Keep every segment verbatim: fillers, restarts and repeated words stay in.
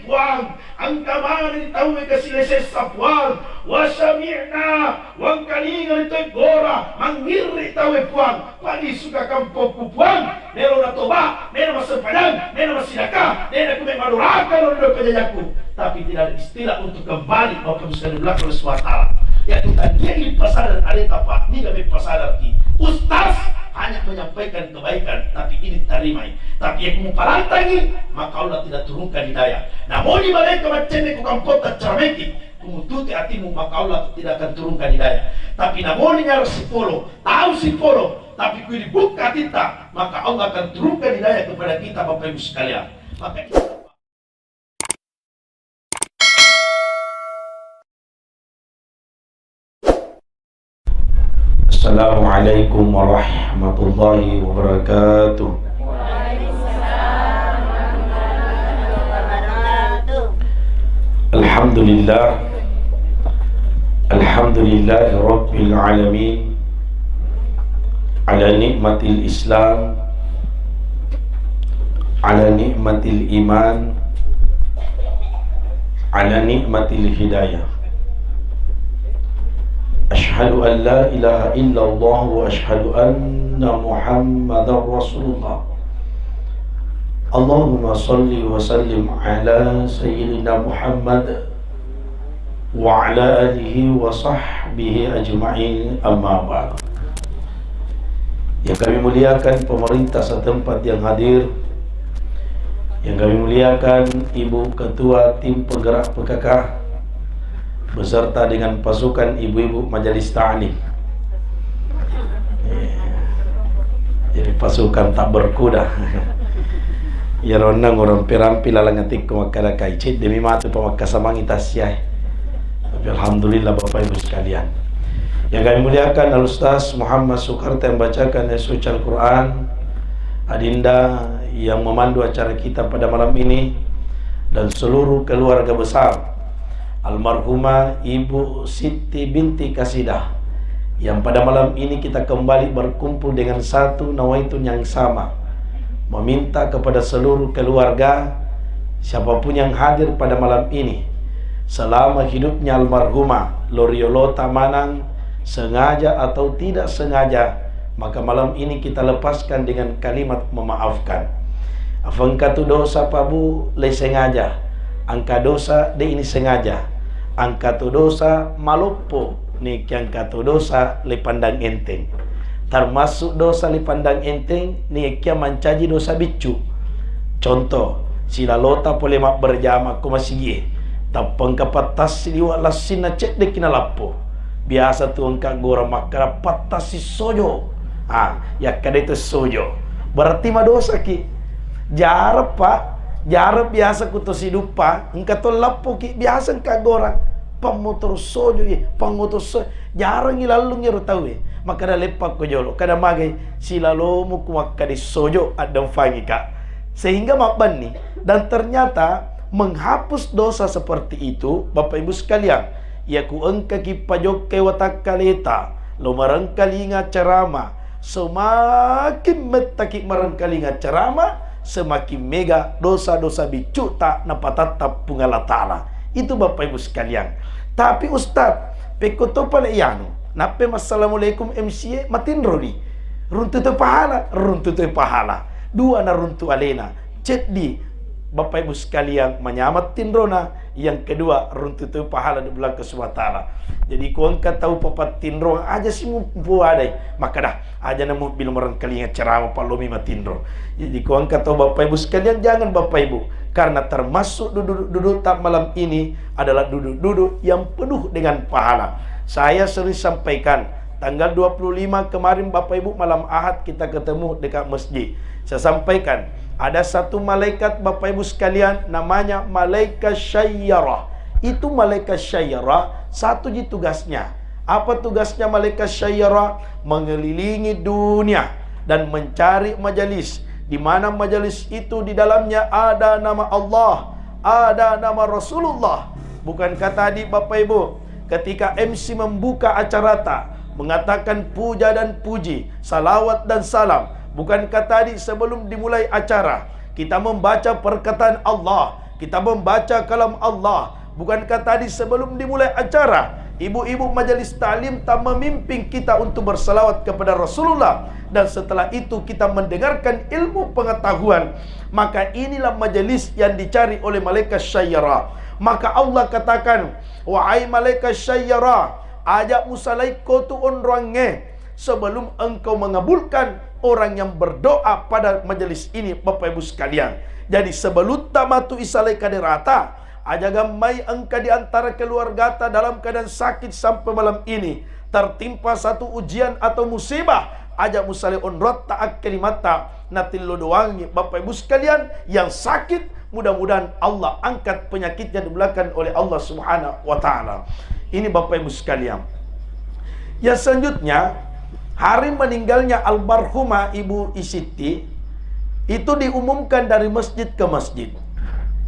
Puang, engka maneng tauwe kasilesessa Puang, wa sami'na, wangkalinga ri teggora, mangngirri tauwe Puang, padisuka kampokku Puang, melo natoba, melo massempajang, melo massidaka, dena kume madoraka lo ri pajajakku. Tapi tidak ada istilah untuk kembali, Bapak Ibu sekalian, belakang Allah Subhanahu wa Ta'ala. Ya, kita dia ini pasadar ada tapa, niga me pasadar ki. Ustaz hanya menyampaikan kebaikan, tapi ini tarimai. Tapi yang mupalantangi, maka Allah tidak turunkan hidayah. Namoni malaika maccenne ku kampota cerameki, kumututi atimu, maka Allah tidak akan turunkan hidayah. Tapi namoni nyara sipolo, tahu sipolo, tapi kui dibuka kita, maka Allah akan turunkan hidayah kepada kita, Bapak Ibu sekalian. Maka kita Assalamualaikum warahmatullahi wabarakatuh. Alhamdulillah. Alhamdulillahi rabbil alamin. Ala ni'matil Islam, ala ni'matil iman, ala ni'matil hidayah. Asyhadu an la ilaha illallah wa asyhadu anna Muhammadar Rasulullah. Allahumma salli wa sallim ala Sayyidina Muhammad wa ala alihi wa sahbihi ajma'in, amma ba'd. Yang kami muliakan pemerintah setempat yang hadir, yang kami muliakan Ibu Ketua Tim Penggerak P K K beserta dengan pasukan ibu-ibu majelis ta'lim. Iya. Jadi pasukan tak berkuda. Iyaro onnang urampi-rampi laleng atikku makkada kai, ceddemi matu pamakkasamangi tassiae. Tapi alhamdulillah Bapak Ibu sekalian. Yang kami muliakan Al-Ustaz Muhammad Sukarta yang bacakan ayat suci Al-Quran, Adinda yang memandu acara kita pada malam ini, dan seluruh keluarga besar almarhumah Ibu Siti binti Kasidah, yang pada malam ini kita kembali berkumpul dengan satu nawaitun yang sama, meminta kepada seluruh keluarga, siapapun yang hadir pada malam ini, selama hidupnya almarhumah, lo riolota manang, sengaja atau tidak sengaja, maka malam ini kita lepaskan dengan kalimat memaafkan. Afengka tu dosa, Pak Bu, le sengaja. Engka dosa de ini sengaja. Engka tu dosa maloppo, nekia engka tu dosa le pandang enteng. Termasuk dosa le pandang enteng, nekia mancaji dosa biccu. Contoh, silalota pole mabberjama ko masigie, tappa engka pattassi liwa lassinna ceddeki nalappo. Biasa tu engka gora makkada pattassi sojo. Ah, yakkada itu sojo, berarti madosaki. Jarep, Pak. Jarep biasa ku to siduppa, engka to lappoki, biasa engka gora. Pammotor sojo, eh, pammotor sojo. Jarang ilallung ero tauwe. Makkada leppakko jolo. Kada magai silalomu ku makkada sojo addamfangika. Sehingga mabbanni. Dan ternyata menghapus dosa seperti itu, Bapak Ibu sekalian, iya ku engkaki pajokkai watakkaleta, lo marengkalinga ceramah, semakin mettaki marengkalinga ceramah, semakin mega dosa-dosa biccuta napatatta Puang Allah Ta'ala. Itu Bapak Ibu sekalian. Tapi Ustaz, pekko to pale ianu, nappe massalamualaikum M C A matinroni. Runtu to pahala, runtu to pahala. Dua naruntu alena. Ceddi, Bapak Ibu sekalian, manyameng tinrona. Yang kedua, runtu to pahala di belakang Subhanahu wa Ta'ala. Jadi, ku engka tau papattinro, aja si mu-, mupuadai. Makkada, aja na mubbil marengkalinga ceramah, pallomi matinro. Jadi, ku engka tau Bapak Ibu sekalian, jangan Bapak Ibu. Karena termasuk duduk-duduk tak malam ini adalah duduk-duduk yang penuh dengan pahala. Saya sering sampaikan, tanggal dua puluh lima kemarin, Bapak Ibu, malam Ahad kita ketemu dekat masjid. Saya sampaikan, ada satu malaikat, Bapak Ibu sekalian, namanya malaikat syayyarah. Itu malaikat syayyarah, satu ji tugasnya. Apa tugasnya malaikat syayyarah? Mengelilingi dunia dan mencari majelis, di mana majelis itu di dalamnya ada nama Allah, ada nama Rasulullah. Bukankah tadi, Bapak Ibu, ketika M C membuka acarata, mengatakan puja dan puji, salawat dan salam, bukankah tadi sebelum dimulai acara, kita membaca perkataan Allah, Kita membaca kalam Allah. Bukankah tadi sebelum dimulai acara, ibu-ibu majelis taklim tak memimpin kita untuk bersalawat kepada Rasulullah? Dan setelah itu kita mendengarkan ilmu pengetahuan. Maka inilah majelis yang dicari oleh malaikat syayyara. Maka Allah katakan, "Wahai malaikat syayyara, aja musalaiko tu onroangnge sebelum engkau mengabulkan orang yang berdoa pada majelis ini, Bapak Ibu sekalian." Jadi sebelum tamatu isalai kaderata, aja gammai engka di antara keluargata dalam keadaan sakit sampai malam ini, tertimpa satu ujian atau musibah, aja musalai onroatta akkalimata, natillo doangi Bapak Ibu sekalian yang sakit, mudah-mudahan Allah angkat penyakitnya, dimulakan oleh Allah Subhanahu wa Ta'ala. Ini Bapak Ibu sekalian. Yang selanjutnya, hari meninggalnya almarhumah Ibu Isitti itu diumumkan dari masjid ke masjid.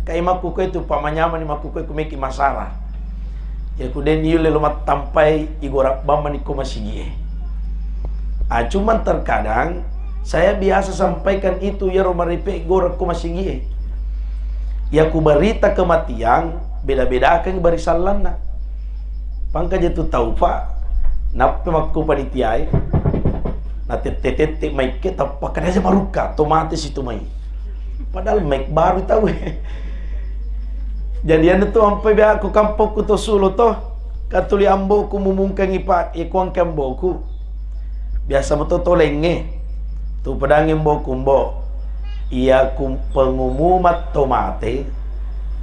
Kai makkukue tu pamanyamani makkukue ku meki masara. Ya ku den yule lo mattampai igora bambani ko masigi e. Ah, cuman terkadang saya biasa sampaikan itu, iyaro maripe gora ko masigi e. Ya ku berita kematian, beda-bedakan barisallanna. Pangkaja tu tau, Pak, nappe makku panitiae, natette-tette maikke, tappa kada aja marukka, to mate situ mai. Padahal maik baru tau e. Jadi anu tu ampai bea ku kampokku to sulo to, katuli amboku mumungkangi, Pak, e kuangke amboku. Biasa meto tolengnge. Tu pedangngi mboku, Mbok. Iya ku pengumuman to mate,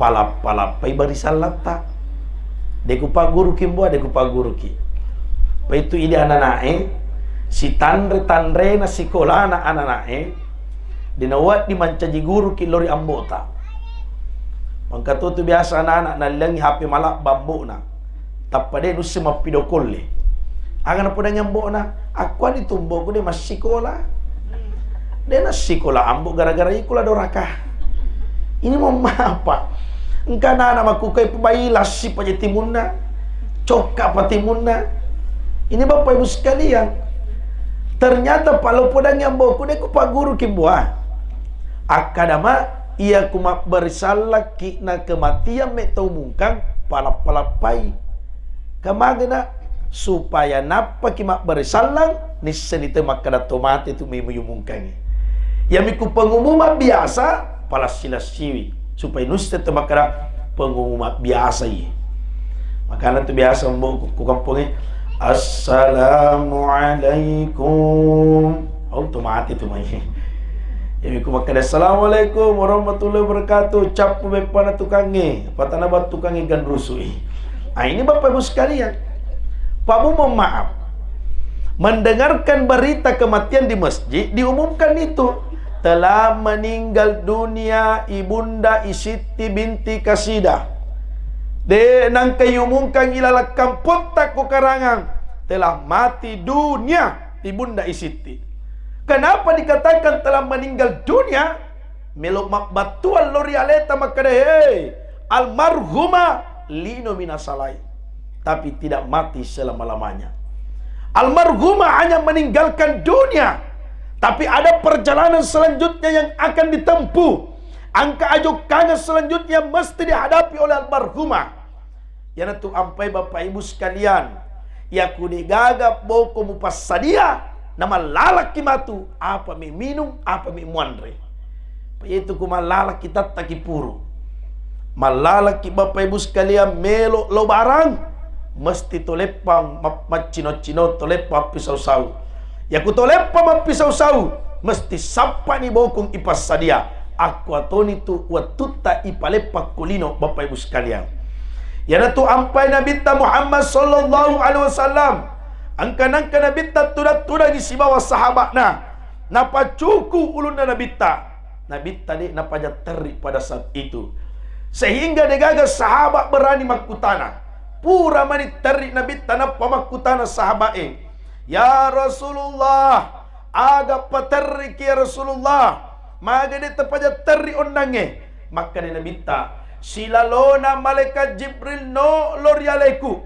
palappa-lappai barisallatta. De ku pagguruki, Mbok, de ku pagguruki. Paitu idi ananae, sitanre-tanrena sikolana ananae, de nawedding mancaji guruki lori ambota. Mangka tu, tu biasa anak-anak nalliangi H P malabba ambona. Tappa de nusse mappido kolle. Aga napodangi ambo'na, "Akkuani tu ambo'ku de massikola. De nassikola ambo gara-gara iku la doraka." Ini mau mapa? Engka anak-anak makkukai bai lassi paja timunna, cokka pa timunna. Ini Bapak Ibu sekalian, ternyata palo podangi ambo'ku de ku paguru ki mboa. Akkadama, iya ku mabbarisallakki na kematian me tau mungkang, palappa-lappai. Kamagena? Supaya nappaki mabbarisallang, nisseni te makkada to mate tu memu mungkangi. Yami ku pengumuman biasa, palassi-lassiwi. Supaya nusse te makkada pengumuman biasa i. Makana tu biasa mbo ku, ku kampongnge, "Assalamualaikum." Au to mate tu mai. Yami ku makkada, "Assalamualaikum warahmatullahi wabarakatuh." Cappu beppana tukangnge, patana ba tukangnge ganrusui. Ah, ini Bapak Ibu sekalian, Pak Bu, mohon maaf. Mendengarkan berita kematian di masjid, diumumkan itu, "Telah meninggal dunia Ibunda Isitti binti Kasidah." De nangka iumumkan ilaleng kampotta ko Karangang, "Telah mati dunia Ibunda Isitti." Kenapa dikatakan telah meninggal dunia? Melo mabbattuang lo ri aleta makkeda, "Hei, almarhumah lino minasalai, tapi tidak mati selama-lamanya." Almarhumah hanya meninggalkan dunia, tapi ada perjalanan selanjutnya yang akan ditempuh. Engka ajokkangan selanjutnya mesti dihadapi oleh almarhumah. Iyanatu ampai Bapak Ibu sekalian, iya ku degaga boko mupassadia, namallalaki matu, apa mi minung, apa mi muanre. Itu ku mallalaki tattaki puru. Mallalaki Bapak Ibu sekalian melo lo barang, mesti toleppa ma-, maccino-cino, toleppa pisau-sau. Yaku toleppa mappisau-sau, mesti sappani bokong ipassadia. Akkuatoni tu wettutta ipaleppa kulino, Bapak Ibu sekalian. Iyanatu ampai Nabitta Muhammad sallallahu alaihi wasallam. Engka nangka Nabitta tudang-tudangi sibawa sahaba'na. Napacuku ulunna Nabitta. Nabitta de napaja terri pada saat itu. Sehingga degaga sahabat berani makkutana. Pura mani terri Nabitta nappa makkutana sahaba'e. "Ya Rasulullah, aga paterriki ya Rasulullah? Maga de tapaja terri onnangnge?" Makkeda Nabitta, "Silalona malaikat Jibril no lo ri aleku,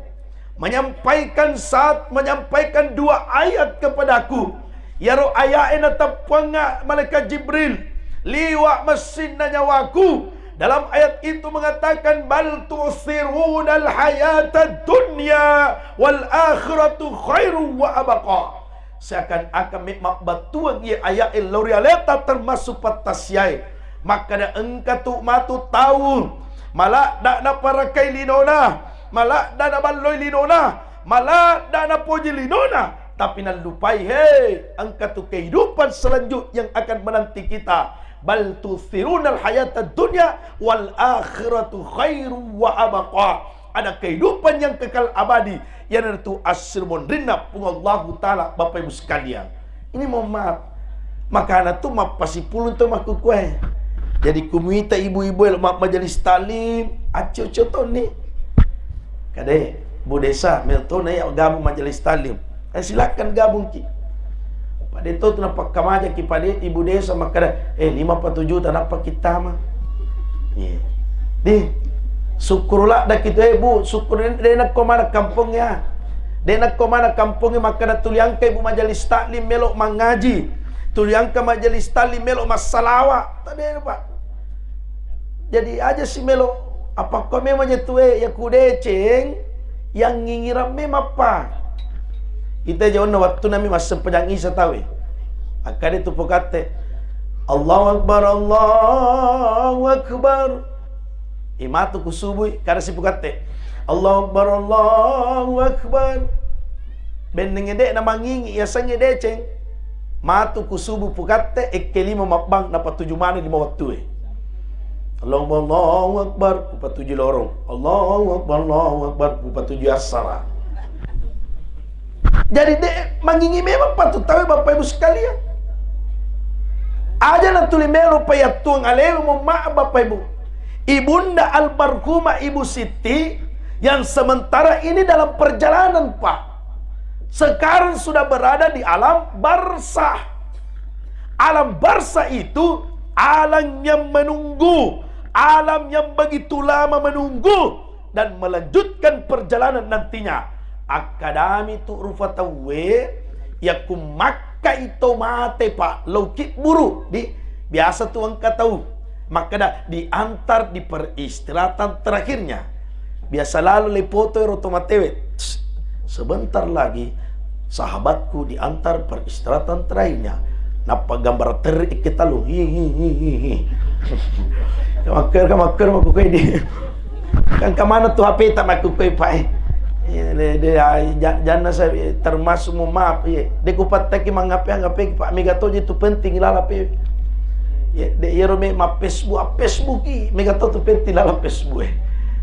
menyampaikan saat, menyampaikan dua ayat kepadaku. Iyaro aya'e nateppuangnga malaikat Jibril, liwa messinna nyawaku, Dalam ayat itu mengatakan, "Bal tu'thirunal hayatad dunya wal akhiratu khairu wa abqa." Seakan-akan me-, mabbattuang iya aya'e lao ri aleta termasuk pattasiae. Makkada engka tu matu tau maladda naparakai linona, maladda naballoi linona, maladda napoji linona, tapi nallupai, hei, engka tu kehidupan selanjut yang akan menanti kita. Bal tu'thirunal hayatad dunya wal akhiratu khairu wa abqa. Ada kehidupan yang kekal abadi, iyanaritu assimonrinna Puang Allahu Ta'ala, Bapak Ibu sekalian. Ini mohon maaf. Makana tu mappasipulung to makkukue. Jadi kumuita ibu-ibu elo ma-, majelis taklim, accio-cio tonni. Kade, Bu Desa, melo tona iya gabung majelis taklim. Eh, silakan gabung ki. Pade to tu napakkamajaki pade ibu desa makkada, eh, lima apa tujuh ta nappa kittama. Iya. Di, syukur ladda ki tu, eh, Bu, syukur de-, de nakko mana kampong ya. De nakko mana kampong ya makkada tuli angka ibu majelis taklim melo mangaji. Tuli angka majelis taklim melo massalawa. Tade, Pak. Jadi aja si melo, apa ko memang je tue ya ku deceng, yang ngingiran memang pa. Ita jawanna wattu nami massempajang isa tawe. Akkade tu pukatte, "Allahu Akbar, Allahu Akbar." Imatu ku subui, kada si pukatte, "Allahu Akbar, Allahu Akbar." Bennenge de na mangingi, yasengnge deceng. Matu ku subu pukatte, ekke lima mabbang, napatuju maneng lima wettue. Allahu, Allahu Akbar, kupatuju lorong. Allahu Akbar, Allahu Akbar, kupatuju assara. Jadi, de mangingi memang patu tawe, Bapak Ibu sekalian. Aja natuli melo payattuang alewe, mohon maaf, Bapak Ibu. Ibunda almarhumah Ibu Siti yang sementara ini dalam perjalanan, Pak. Sekarang sudah berada di alam barzah. Alam barzah itu alam yang menunggu, alam yang begitu lama menunggu dan melanjutkan perjalanan nantinya. Akkadami tu rufa tauwe, yakku makkai to mate, Pak, lao kibburu, di biasa tu engka tau makkeda diantar di peristirahatan terakhirnya. Biasa lalo le foto ero to matewe. Tss, sebentar lagi sahabatku diantar peristirahatan terakhirnya. Nappa gambar terri kita lu. Hi, hi, hi, hi, hi. Makker, makker, makker, makker, di. Kan kemana tu H P ta makkukue, Pak, eh? Iya, de, de, ah, ja-, janna sa, eh, termasuk, mohon maaf, iya. De kupattaki mang-H P, ang-H P, Pak, mega toji tu penting lala pe. Iya, de, iyaro me ma Facebook, ah, Facebook i, mega to tu penting lala Facebook, eh.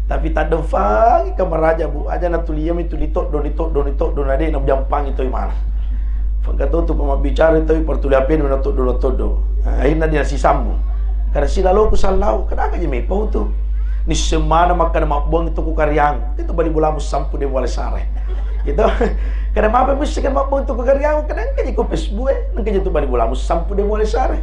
Tapi taddefangi kamaraja, Bu, aja natuli iyami tuli toddo, ni toddo, ni toddo, na de na jampangi toi mana. Fangka to tu pamabbicara toi pertuli H P na toddo, na toddo. Nah, akhirna dia sisambung. Kada silaloku sallau, kada aga je mepau tu. Nisseng mana makkada mabbuang itu ku kariang. Itu bali bolamu sampu de muale sare. Gitu. Kada mapa mesti kan mabbuang itu ku kariang, kada engka je ku Facebook, eh. Engka je tu bali bolamu sampu de muale sare.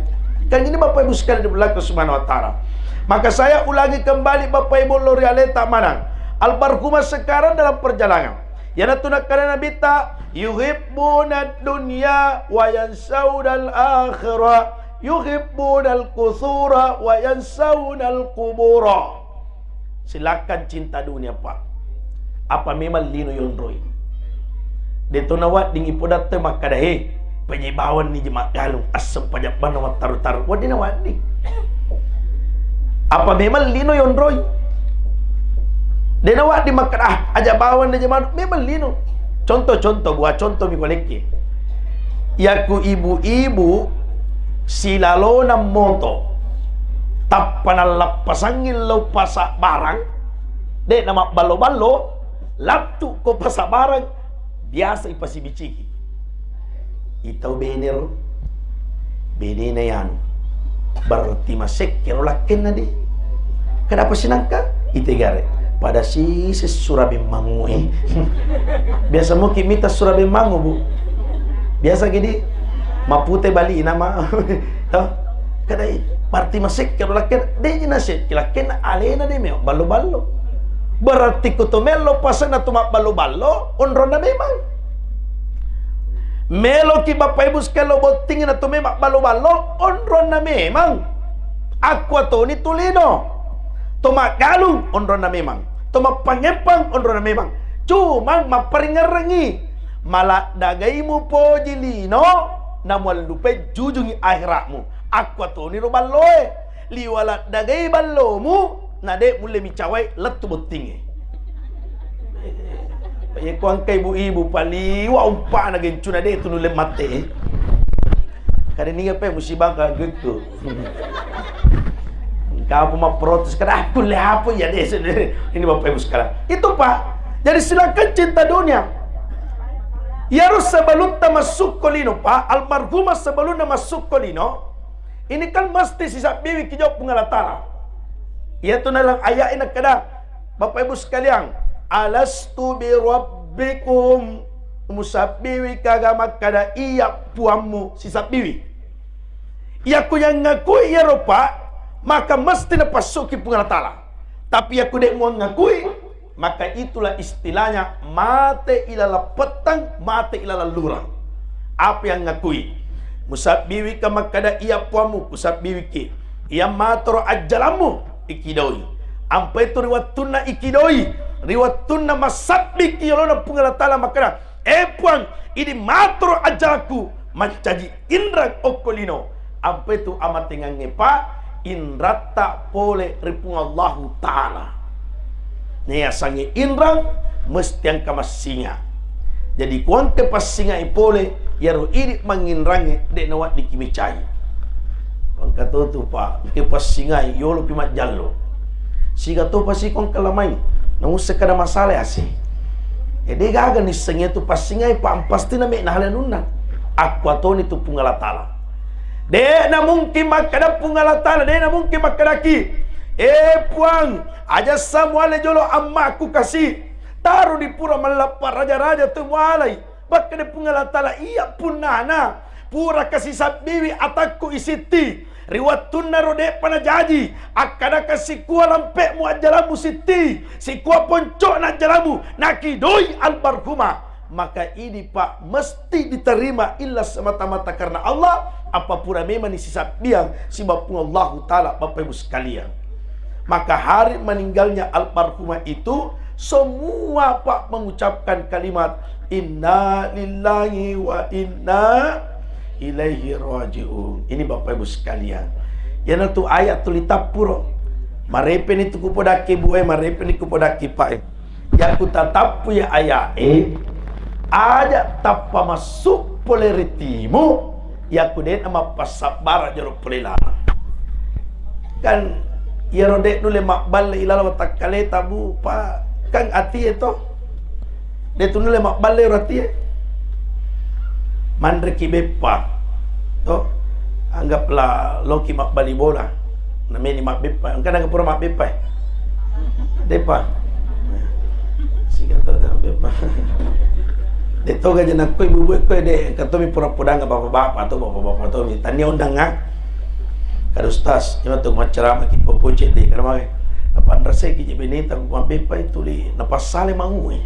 Kan ini Bapak Ibu sekalian di belakang Subhanahu wa Ta'ala. Maka saya ulangi kembali Bapak Ibu lo rialeta manang. Almarhumah sekarang dalam perjalanan. Iyanatu nakkeda Nabitta, "Yuhibbuna dunya wa yansaunal akhirah, yuhibbunal qusura wa yansaunal qubura." Silakan cinta dunia, Pak. Apa memang lino yonroi? De to nawedding ipodatte makkeda, "He, penyebawang ni je maggalung, assempajang bawang mattaru-taru." Wedding nawedding. Apa memang lino yonroi? De nawedding makkeda, "Ah, aja bawang ni je manu." Memang lino. Contoh-contoh, buah contoh mi kolekke. Yaku ibu-ibu silalona moto, tappa nallappasangngi lao pasa barang, de na mabballo-ballo, lattu ko pasa barang, biasa ipasibiciki. Itau benero, benena yanu. Berarti masekkero lakkenna di. Kenapa sinangka? Itegare. Pada sise surabe mangu, eh. Biasa muki mita surabe mangu, Bu. Biasa gidi mapute bali nama. Toh? Kadai, berarti masekkero lakkenna. De ji nasekki lakkenna alena de meo ballo-ballo. Berarti kuto mello pasanna tu mabballo-ballo, onronna memang. Meloki Bapak Ibu sekalian lo botting na tu memang ballo-ballo, onronna memang. Aqua toni tulino. To maggalung onronna memang, to mappangngepang onronna memang. Cuma mapparingngerengngi, maladdagai mupoji lino, namuallupai jujungngi akhiratmu. Akkuatoniro balloe, liwa laddagai ballomu, na de mulle micawai lettu bottingnge. Iya ko engka ibu-ibu paliwa umpana gencuna de tu nulle matte. Kada ninga pe musibah ka gitu. Engka apa mapprotes, kada aku le apa ya de. Ini Bapak Ibu sekalian. Itu Pak. Jadi silakan cinta dunia. Iyaro sebelum ta masuk ko lino Pak, almarhumah sebelumna masuk ko lino, ini kan mesti sisabbiwi ki jawab Puang Allah Taala. Iya tu dalam ayat ini kada Bapak Ibu sekalian, alastu birabbikum, musabbiwi kaga makkada iya puammu sisabbiwi. Iya ku yang ngakui iya ropa, maka mesti napassuki Puang Allah Taala. Tapi iya ku de muang ngakui, maka itulah istilahnya mate ilala pettang, mate ilala lurang. Apa yang ngakui? Musabbiwi ka makkada iya puammu, kusabbiwi ki. Iya matoro ajjalammu, ikidoi. Ampai tu ri wattunna ikidoi, ri wattunna masabbiki yolona Puang Allah Taala makkada, "Eh Puang, idi matoro ajjalakku, mancaji inrang okko lino." Ampai tu amatengangnge Pak, inratta pole ri Puang Allahu Taala. Nayasangnge inrang, mesti engka massinga. Jadi kuangke passingai pole, yaro idi manginrangnge de nawaddiki micai. Pangkatotu Pak, engke passingai yolo pi majjallo. Siga topa siko engka lamai, namusse kada masalah ase. E de gaga nissengnge tu passingai Pak, pasti na me nahale anunna. Akkuatoni tu Puang Allah Taala. De na mungkin makkada Puang Allah Taala, de na mungkin makkadaki, "Eh Puang, aja sa muale jolo ammaku kasi. Taro di pura mallappa raja-raja tu mualai." Makkada Puang Allah Taala, "Iya punnana, pura kasi sabbiwi atakku isitti. Ri wattunna ro de'pa najaji, akkadaka sikua lampe'mu ajjalamu sitti, sikua poncokna ajjalamu, nakidoi almarhumah." Maka idi Pak mesti diterima illa semata-mata karena Allah, apa pura memang ni sisabbiang sibawa Puang Allahu Taala, Bapak Ibu sekalian. Maka hari meninggalnya almarhumah itu, semua Pak mengucapkan kalimat, "Inna lillahi wa inna ilaihi raji'un." Ini Bapak Ibu sekalian. Yana tu ayat tuli tappuro. Marepe ni tu kupodaki bu e, marepe ni kupodaki pak e. Yaku tatappu ya ayat e. Aja tappa masuk pole ritimu. Yaku de na mappassabbara jolo pole lana. Kan iyaro de nulle mabballe ilala watakkaleta bu pa kan atie to. De tu nulle mabballe ro atie. Manreki beppa to. Anggaplah loki mabbali bola. Nameni mabbeppa. Engka naga pura mabbeppa e. Depa. Siga to beppa. De toga je nakko ibu-ibu e koe de, engka tomi pura podang bapak-bapak to, bapak-bapak tomi. Tania undang a. Kada ustaz, ima tu maccarama ki popo cedde kada mage. Napanrasai ki je beneta ku mabbeppa itu li, napassale mangue.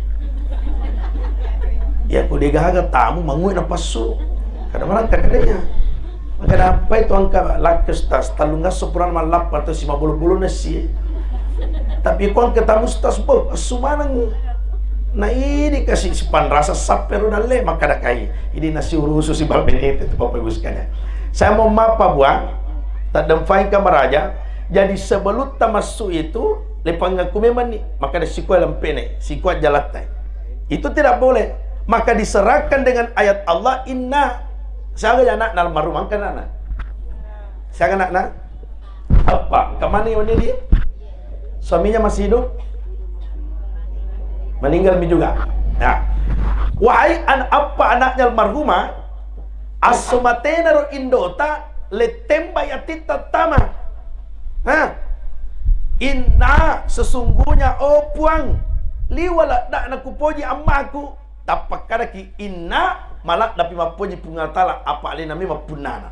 Ya ku de gaga tamu mangue napassu. Kada marangka kada ya. Maka nappai tu engka lakka ustaz, tellungasso purana mallappa atau simabolo-bolo nasi. Tapi ku engka tamu ustaz, boh, assu maneng. Na idi kasi sipanrasa sappero dalle, maka dakai. Idi nasi urusu si balbenete tu Bapak Ibu sekalian. Saya mau mapa buang, tademfai kamaraja. Jadi sebelum tamassu itu, lepangaku memang ni, maka ada sikua lempene, sikua jalatai. Itu tidak boleh. Maka diserahkan dengan ayat Allah, inna Siaga ja anakna almarhum, engka anakna? Siaga anakna? Eppa. Engka maneng wenni di? Suaminya masih hidup? Meninggal mi juga. Nah, wahai an eppa anaknya almarhumah, asso matena ro indota, lettembai atitta tama. Nah, inna sesungguhnya, oh Puang, liwa ladda nakupoji ammaku. Tappakkadaki inna, maladdapi mappoji Puang Allah Taala, apa alena memang punnana.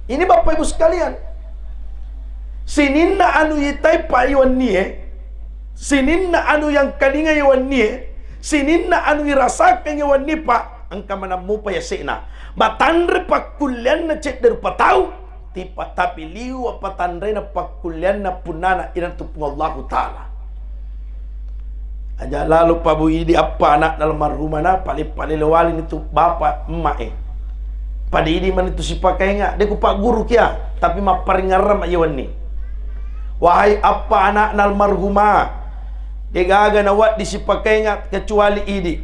Ini Bapak Ibu sekalian, sininna anu itai pa iwennie, sininna anu yang kalinga iwennie, sininna anu irasakang iwenni pa, engka manammupa yase'na. Matanre pakkulleanna cedde rupa tau, tipa-, tapi liwa patanrena pakkullianna punnana inatu Puang Allahu Ta'ala. Aja lalo pabu idi appa anakna almarhumana, pale-palele wali nitu bapa emma e. Pada idi manitu sipakainga, de ku pagguru kia, tapi mapparingarrang ma iya wenni. Wahai appa anakna almarhuma, de gaga nawaddi sipakainga kecuali idi.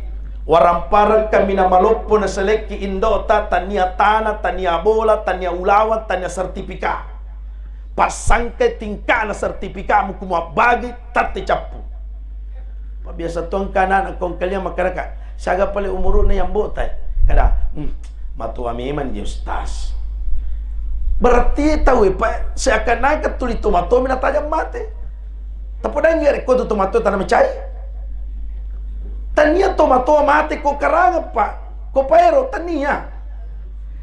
Warampareng kami na maloppo nasalekki indota, tania tana, tania bola, tania ulawang, tania sertifikat. Passangkai tingkana sertifikatmu ku muabbagi tette cappu. Pabiasa to engka anak-anak ko engkalia makkadaka, siaga pale umuru'na yang botai? Kada, hmm, matoa memang je ustaz. Berarti tau e pa seakan-akan tuli tomatoa mi natajang mate. Tapodangi rekko tu tomatoa tana macai. Tania tomatoa mate ko karangeng, Pak. Ko paero, tania.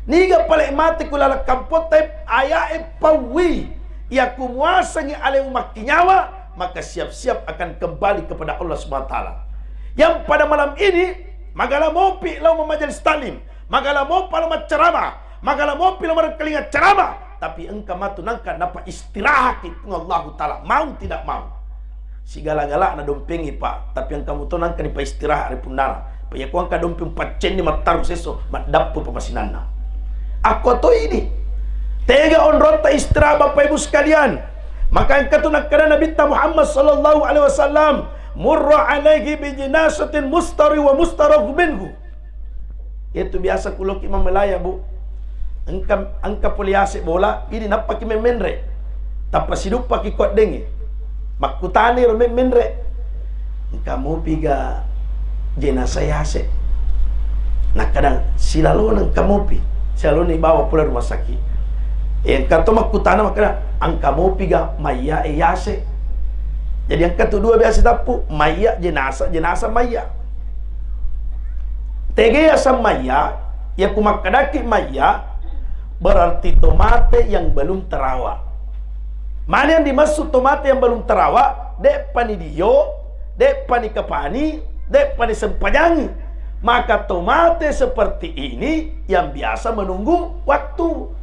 Niga pale mate ku laleng kampotta, ayae paui. Iya ku muasangi alemu makkinyawa, maka siap-siap akan kembali kepada Allah Subhanahu wa Ta'ala. Yang pada malam ini, magala mopi lao mamajelis taklim, magala mopa lao maccarama, magala mopi lao marengkalinga carama, tapi engka matu nangka napa istirahaki Puang Allahu Ta'ala, mau tidak mau. Sigala-galana dompengi, Pak, tapi engka muto nangka nipa istirahat ri punnana. Pa iya ko engka dompeng paccenni mattaru sesso, maddappu pamasinanna. Akko to idi. Tega onrotta istirahat, Bapak Ibu sekalian. Maka engka tu nakkada Nabitta Muhammad sallallahu alaihi wasallam, "Murra alaihi bi jinasatin mustari wa mustarahu minhu." Iyatu biasa kuloki mammalaya, Bu. Engka, engka pole yase bola, idi nappaki memmenre. Tappa siduppaki ko addengnge. Makkutani ro memmenre. Engka mopi ga jenazah yase? Nakkadang silalona engka mopi. Silalona ibawa pole rumah sakit. Eh, engka to makkutana makkada, engka mopi ga mayya e yase? Jadi engka tu dua biasa tappu, mayya jenazah, jenazah mayya. Tege yaseng mayya, iya ku makkedaki mayya, berarti tomate yang belum terawa. Mana yang dimaksud tomate yang belum terawa? De'pa ni dio, de'pa ni kapani, de'pa ni sempajangi. Maka tomate seperti ini yang biasa menunggu waktu.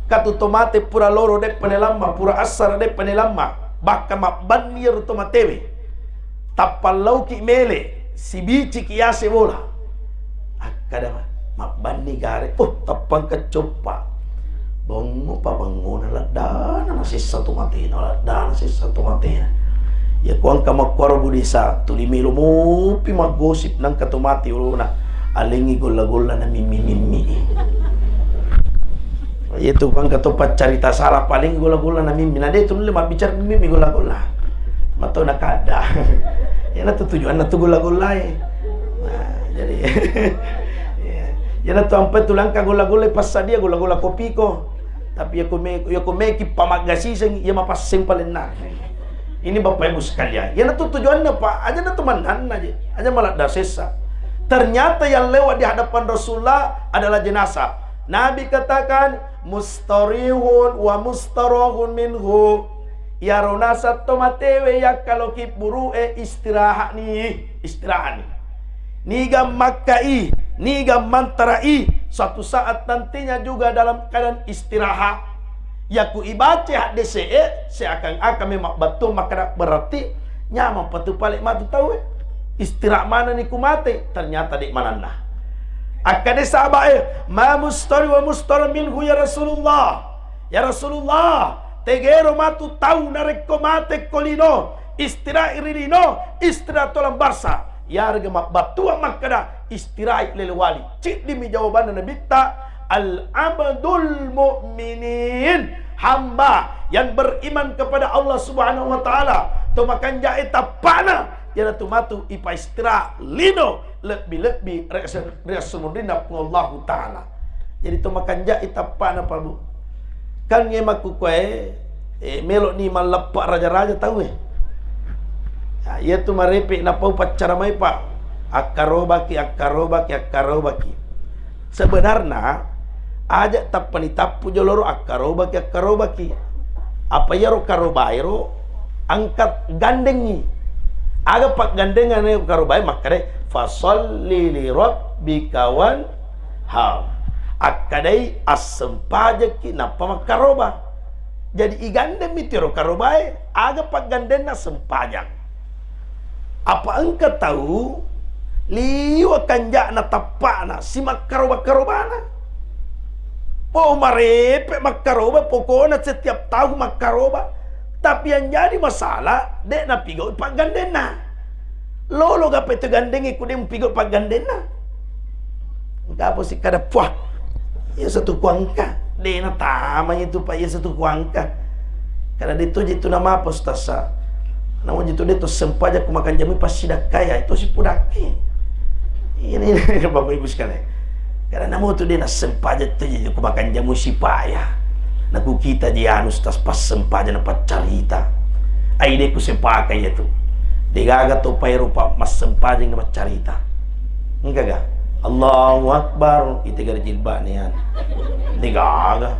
Katu tomate pura loro de'pa ni lamma, pura assara de'pa ni lamma, bakka mabbanni iyaro tomatewe. Tappa lauki mele, sibiciki yase bola. Akkada ma-, mabbanni gare, oh, tappang keccoppa. Bongo pa bangona laddana, nasessa tomatena, laddana sessa tomatena. Iya ko engka makkuaro Bu Desa, tuli melo mopi maggosip nangka tomate ulona, alengi golla-golla na mimmi-mimmi. Iyatu pangka to paccarita sala paling golla-golla na mimmi. Na de tu nulle mabbicara mimmi golla-golla. Matau na kadda. Iyana tu tujuanna tu golla-golla e. Nah, jadi iya. Iyana tu ampe tu langka golla-golla passadia golla-golla kopiko. Tapi iya ko me, iya ko meki pamaggasiseng iya mapasseng palenna. Ini Bapak Ibu sekalian, iyana tu tujuanna, Pak. Aja na tu mannanna je. Aja maladda sessa. Ternyata yang lewat di hadapan Rasulullah adalah jenazah. Nabi katakan, "Mustarihun wa mustarahun minhu." Iyaro naseng tomatewe yakkaloki buru'e istirahatni, istirahatni. Niga makkai, niga mantarai, suatu saat nantinya juga dalam keadaan istirahat. Yaku ibaca haddese'e, seakan-akan memang betul makkada berarti nyameng patu pale matu tauwe. Istirahat manenni ku mate, ternyata de manenna. Akkade sahabae, "Ma mustari wa mustara minhu ya Rasulullah." Ya Rasulullah, tegero matu tau narekko mate ko lino, istirahat ri lino, istirahat tolang barsa. Yarega mabbattuang makkada, istirahat lele wali. Ciddimi jawabanna Nabitta, "Al-abdul mu'minin." Hamba yang beriman kepada Allah Subhanahu wa Ta'ala, to makanjae tappana, iyanatu matu ipaistirahat lino lebbi-lebbi ri ase-, ri assumunrinna Puang Allahu Ta'ala. Jadi to makanjae tappana, Pak, Bu. Kan nge makkukue, eh, meloni malleppa raja-raja tauwe. Ya, iyatu marepe napau paccara mai, Pak. Akkarobaki, akkarobaki, akkarobaki. Sebenarna, aja tappani tappu joloro akkarobaki, akkarobaki. Apa iyaro karobaero angkat gandengi. Aga paggandengan karobae makkare, "Fasalli li rabbika wanhar." Akkadai assempajekki nappa makkaroba. Jadi igandeng mi tiro karobae, aga paggandenna sempajang. Apa engka tau liwa kanja'na tappa'na simakkaroba-karobana. Po marepe makkaroba, pokokna setiap tahun makkaroba. Tapi yang jadi masalah, de' napigau paggandenna. Lolo gape tu gandengnge ku de' mupigau paggandenna. Engka apa sikkada, "Puah, iya satu kuangka." De' natama itu, Pak, iya satu kuangka. Karena de' tu je tu nama apa, Ustaz, sa. Namun je tu de' tu sempajang ku makan jamu passidakkai, itu si pudakki. Ini, ini, Bapak Ibu sekalian. Karena namu tu de' nassempajang tu je ku makan jamu sipaya. Nakukita je anu, Ustaz, passempajang na paccarita. Ai de' ku sepaka iya tu. De' gaga to paero pa massempajang na maccarita. Engka ga? Allahu Akbar, ite gare jilbab ni, ya. De' gaga.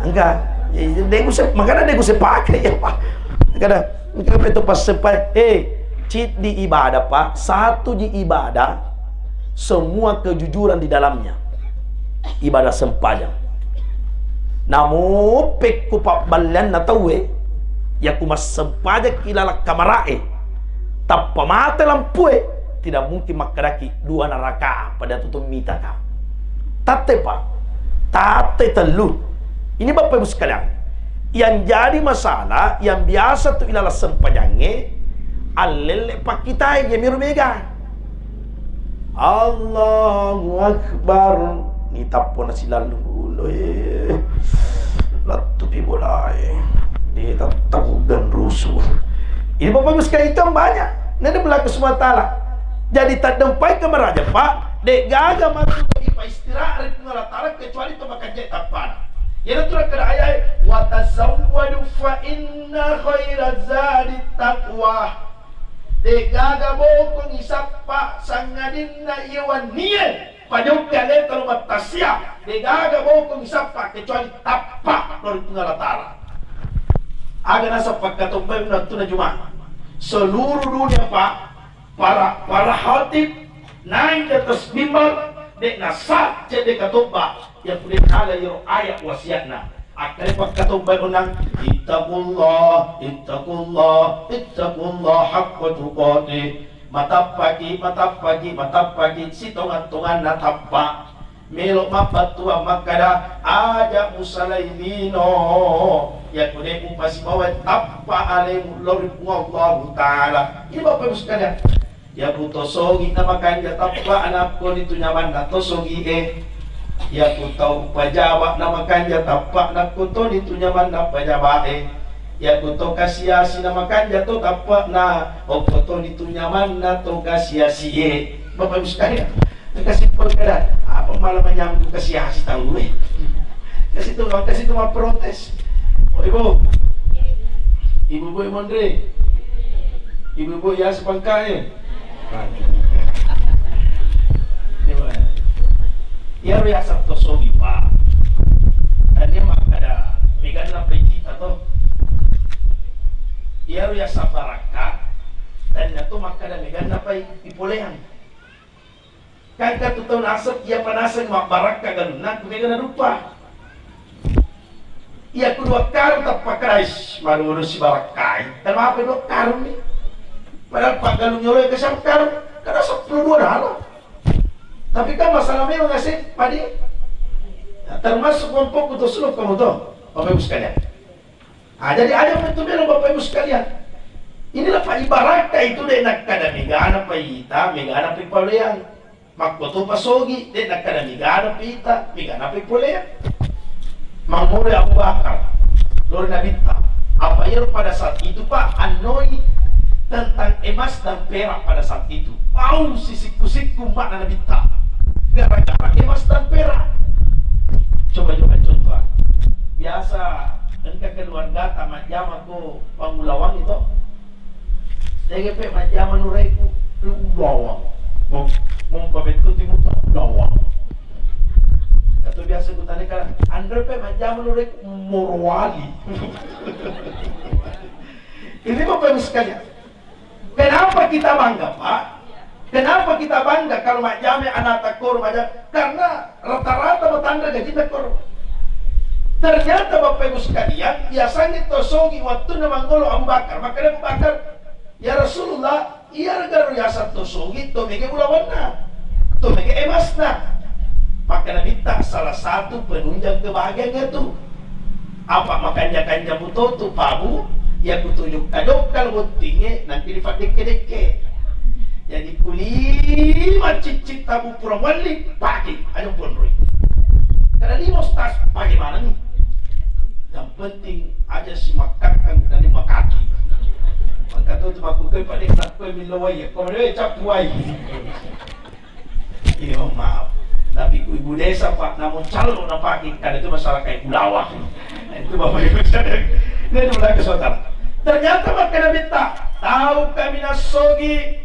Engka. Ya, de' ku se-, makanya de' ku sepaka iya, Pak. Kada, engka pe to passempajang. Eh, ciddi ibadah, Pak. Satu ji ibadah, semua kejujuran di dalamnya. Ibadah sempajang. Namo pekko pabballeanna tauwe, yaku massempajang ki laleng kamara'e, tappa mate lampue, tidak mungkin makkedaki dua naraka pada tutung mitaka. Tatte, Pak. Tatte tellu. Ini Bapak Ibu sekalian, yang jadi masalah, yang biasa tu ilaleng sempajangnge, allelle pakkitae, jamiru mega. Allahu Akbar. Ni tappo na silallu ulo, eh. Lattupi bolae. De' tattaugang rusu. Ini Bapak Ibu sekalian, itu yang banyak. Ini berlaku semua taala. Jadi taddempai ke meraja, Pak. De' gaga matu ipa istirahat ri Puang Allah Taala kecuali to makanja tappana. Yana tu kena ayat, "Wa tazawwadu fa inna khaira zadi taqwa." De' gaga bokong isappa sangadinna iye wannie pajokki aleta lo mattasia. De' gaga bokong isappa kecuali tappa lo ri Puang Allah Taala. Aga naseng pakkatobbai unnattuna Juma'. Seluruh dunia, Pak, para, para khatib naik di atas mimbar, de' nasah cedde katobba, ya kude nala iyaro ayat wasiatna. Akkale pakkatobbai onnang, "Ittaqullah, ittaqullah, ittaqullah haqqa tuqatih." Matappaki, matappaki, matappaki, sitongang-tonganna tappa. Melo mapbattuang makkada, "Aja musalai lino, yakko de' mupasibawa tappa alemu lao ri Puang Allahu Taala." Ini Bapak Ibu sekalian, Yaku to sogi na makanja tappa'na, koni tu nyamanna to sogi e. Yaku tau pajaba na makanja tappa'na, ko toni tu nyamanna pajaba e. Yaku to kasiasi na makanja to tappa'na, okko toni tu nyamanna to kasiasi e. Bapak Ibu sekalian, kasi pengkada, apa malah menyambung kasiasi tau e? Kasi tu, kasi tu ma protes. Oh, Ibu. Ibu-ibu monri. Ibu-ibu ya sepangka e. Iyaro yaseng to sogi, Pak. Tania makkada meganna pai cita to. Iyaro yaseng barakka, tania to makkada meganna pai ipoleang. Kan engka tu tau naseng, iya pa naseng mabbarakka galunna, ku mega nadupa. Iya ku dua karung tappa kerais, baru urus si barakkai. Kenapa dua karung ni? Padahal paggalung yolo ke siapa karung? Karena sepuluh dua dalo. Tapi kan masalah memang ngasih padi. Nah, termasuk kelompok untuk seluruh kamu tuh, Bapak Ibu sekalian. Ah, jadi ada betul bilang Bapak Ibu sekalian. Inilah Pak ibaratkan itu de' nakkada megana pa ita, megana pa ipoleang. Makkotopa sogi, de' nakkada megana pa ita, megana pa ipoleang. Mammulai Abu Bakar, lori Nabitta. Apa iyaro pada saat itu, Pak, annoi tentang emas dan perak pada saat itu. Pau sisikku-sikku umma'na Nabitta. Gara-gara emas dan perak. Coba-coba contoh. Biasa engka keluargata majjama ko pangulawang itu. Tege pe majjama nureku, ulawang. Mom-, mompa bettu timu ulawang. Atau biasa kutanya kan, "Anre pe majjama nureku?" Morowali. Ini Bapak Ibu sekalian, kenapa kita bangga, Pak? Kenapa kita bangga kalau majjama anakta koro majjama? Karena rata-rata matanre gajinna koro. Ternyata Bapak Ibu sekalian, yasengnge to sogi wattunna manggolo Abu Bakar, makkeda Abu Bakar, "Ya Rasulullah, iyarega ro yaseng to sogi, to mega ulawanna, to mega emasna." Makkeda Nabitta, "Salah satu penunjang kebahagiaan itu." Apa makanja-kanja muto tu pabu, ya kutu jokka-jokka lo bottingnge, nanti difaddekke-dekke. Jadi kulima ciccit tabu pura mualli, pake aja ponroi. Karena lima ustaz, pake mana nih? Yang penting aja si makakang dan lima kaki. Maka tu tu aku ke pada tak kue milo wai, kau mana cap wai. Ini mohon maaf. Tapi ku ibu desa, Pak, namun calon apa kita itu masalah kayak ulawah. Itu Bapak Ibu sekalian. Ini adalah kesempatan. Ternyata makkeda Nabitta, tau kaminang sogi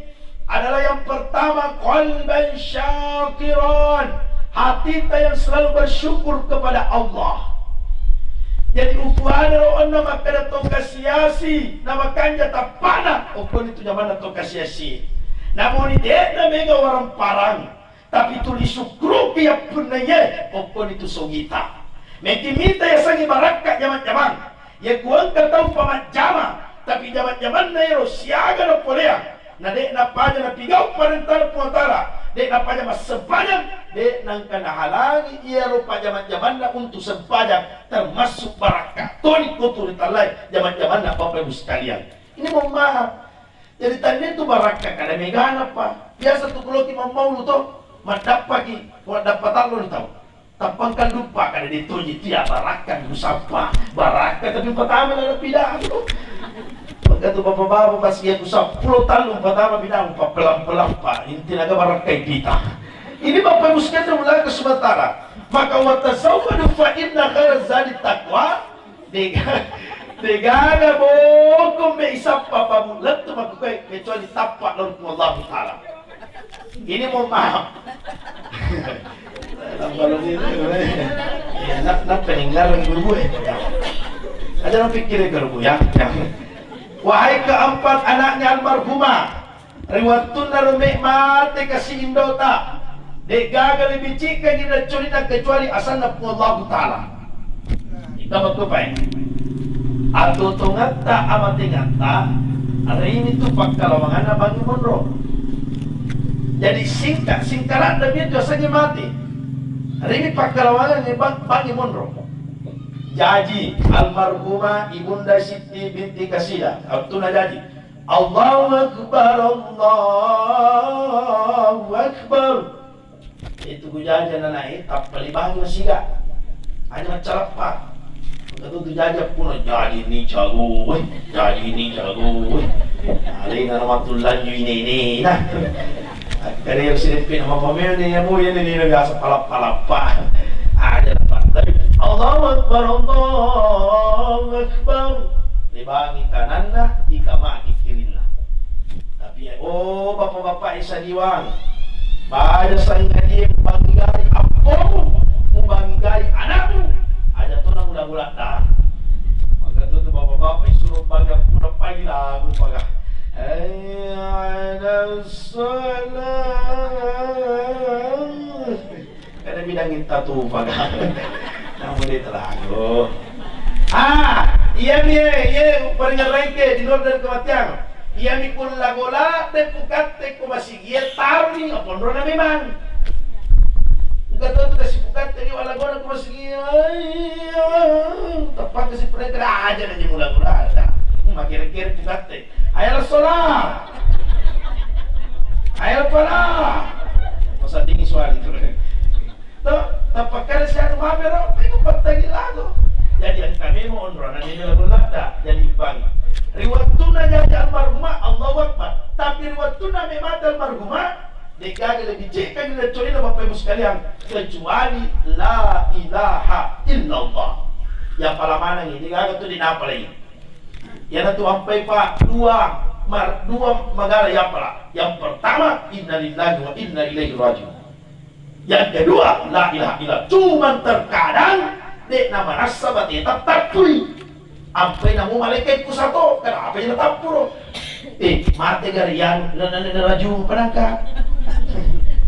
adalah yang pertama qalban syakiran, hati yang selalu bersyukur kepada Allah. Jadi upuana ro onna makkeda to kasiasi na makanja tappana, okkoni tu jamanna to kasiasi. Namoni de'na mega warang parang, tapi tuli sukkuruki yappunnaie, okkoni tu sogita. Meki mita yasengnge barakka jamang-jamang. Ye kuengka tau pamajjama, tapi jamang-jamanna ero siaga napoleang, na de'na paja napigau parentana Puang Ta'ala, de'na paja massempajang, de'na engka nahalangi iyaro pajama-jamanna untuk sempajang, termasuk barakka toni kotu ri tallae jamang-jamanna Bapak Ibu sekalian. Ini mohon maaf. Jadi tania tu barakka kada megana pa. Biasa tu kuloki mammaulu to, maddappaki, ko maddappa tallo ni tau. Tappangkan lupa kada ditoji tia barakka kusappa. Barakka tapi pertama dalam pidato. Maka tu bapak-bapak pas dia kusappulo tallu pertama pidato papelang-pelang pa. Intinya ke barakka ipita. Ini Bapak Ibu sekalian, mulai ke sementara. Maka watazawwadu fa inna khairaz zadi taqwa. Dega-, degaga bokong me isappa pabu lettu makkukue kecuali tappa lao ri Puang Allahu Ta'ala. Ini mohon maaf. Tappa lao ri, ya, na-, nappa dengareng guru gue. Aja napikkiri guru ya. Ya. Wahai keempat anaknya almarhumah, ri wettunna romeq mate kasi indota, deqgaga lebbi cikkang ri accolinna kecuali asenna Puang Allahu Ta'ala. Engka makkupae. Atuo-tuongetta, amatengatta, rinitu pakkalawanganna bangngi monro. Jadi singka-, singkaratna biar tu asengnge mate. Rini pakkalawangangnge bang-, bangngi monro. Jaji almarhumah Ibunda Sitti binti Kasida, wettunna jaji. Allahu Akbar, Allahu Akbar. Itu ku jaja nanae, tappa libangi masiga. Aja maccalappa. Engka tu tu jaja puna, jaji ni jago, eh, jaji ni jago, eh. Alena rahmatullah ju ini ini. Nah. Akkeda iyaro sideppe na mapameo ni iyamo, iyani lino biasa palappa-lappa. Ada lappa. Tapi Allahu Akbar, Allahu Akbar. Libangi kananna, ikamaki kirinna. Tapi, oh, bapak-bapak, isadiwang. Baja sangadie mubangi gai appomu, mubangi gai anakmu. Aja tona mula-mula dah. Maka tu, tu bapak-bapak isuro bangi pura pagi lagu paga. Hayya 'alas shalah. Kada bidang itta tu paga. Namu de talago. Ah, iya mi, iya paringerraike di luar dari kematian. Iya mi kullago ladde pukatte ko masigie taruni aponrona memang. Engka to tu kasi pukatte ni walagona ko masigie. Teppang kasi pernah kada aja na jemula-mula. Makere-kere pukatte. Hayya 'alas shalah. Hayya 'alal falah. Masa dingin suara itu. To, tappakkada si anu mapero, mega pattangi lagu. Jadi engka memang onrona ni lagu ladda, jadi bang. Ri wettunna jaji almarhumah, Allahu Akbar. Tapi ri wettunna memang mate almarhumah, degaga lebbi cekkang ri accolinna Bapak Ibu sekalian, kecuali la ilaha illallah. Ya pala maneng ini gaga tu dinapalai. Iyanatu ampai, Pak, dua mar-, dua magala yapala. Yang pertama, innalillahi wa inna ilaihi rajiun. Yang kedua, la ilaha illallah. Cuman terkadang de'na marassa bateta tappui. Ampai namu malaikat kusato, kenapa jadi tappuro? Eh, mate gari anu, na, na, na, naraju panangka.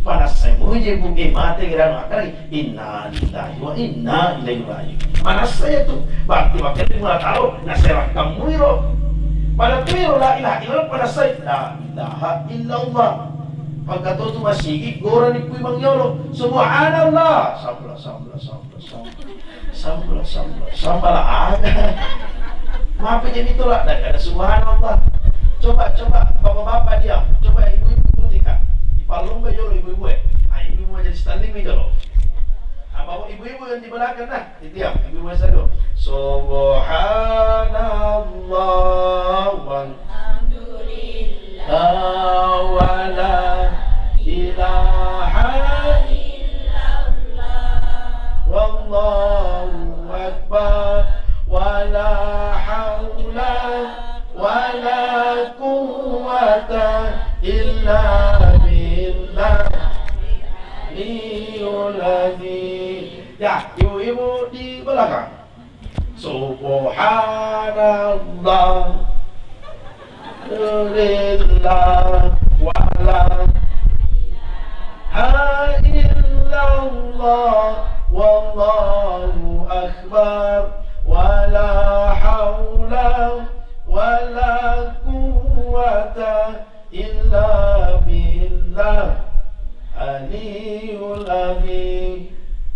Panassai muje bu, eh, mate gari anu, akkari, inna lillahi wa inna ilaihi raji'un. Panassai tu, berarti makkeda mula tau, naserakkan muiro. Pada tuiro la ilaha illallah, panassai, la ilaha illallah. Pangkatotu masigi, gorani kui mangiolo. Subhanallah. Sambala, sambala, sambala, sambala. Sambala, sambala, sambala aga. Mape jadi tolak, dah kada subhanallah. Coba, coba, bapak-bapak diam. Coba ibu-ibu ikuti, Kak. Dipallomba jolo ibu-ibu, eh. Ah, ibu-ibu jadi standing nih jolo. Ah, bapak ibu-ibu yang di belakang, nah. Diam, ibu-ibu yang satu. Subhanallah wal Alhamdulillah. La ilaha illallah. Wallahu akbar. Wala haula wala quwwata illa billah. Aliyul azim. Ya, ibu-ibu di belakang. Subhanallah. Lillah. Wala ha illallah. Wallahu akbar. Wala haula wala quwwata illa billah aliyul azim.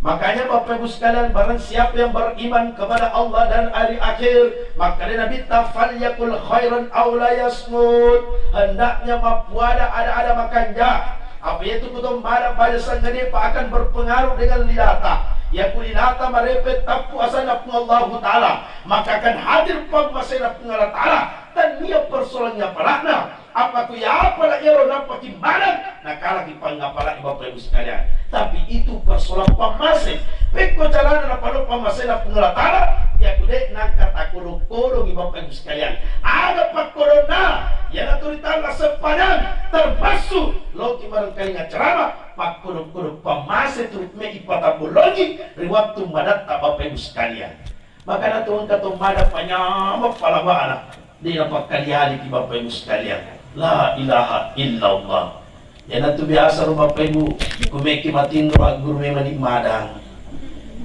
Makanya Bapak Ibu sekalian, barang siapa yang beriman kepada Allah dan hari akhir, maka dia Nabi ta, "Falyakul khairan aw la yasmut." Hendaknya mappuada ada-ada makanja. Apa itu kuto mada pada sangane pa akan berpengaruh dengan lidata. Ya ku lidata marepe tappu asana Puang Allahu Ta'ala, maka akan hadir pammasena Puang Allah Ta'ala. Tania persoalannya palakna. Apa ku ya apa na ero napaki maneng, nakalaki pangapalai Bapak Ibu sekalian. Tapi itu persoalan pammase. Pekko carana napano pammasena Puang Allah Ta'ala, ya ku de nangka takodong-kodongi Bapak Ibu sekalian. Ada pakkodonna, ya naturi tangga sepanjang termasuk loki barangkali ngacerama, pakkodong-kodong pammase tu me ipatabolongi ri wattu madatta Bapak Ibu sekalian. Makana tu engka to mada panyama palabana. Dé napakkalialiki Bapak Ibu sekalian. La ilaha illallah. Iyanatu biasa ro Bapak Ibu, ku mekki matinro agguru memani madang.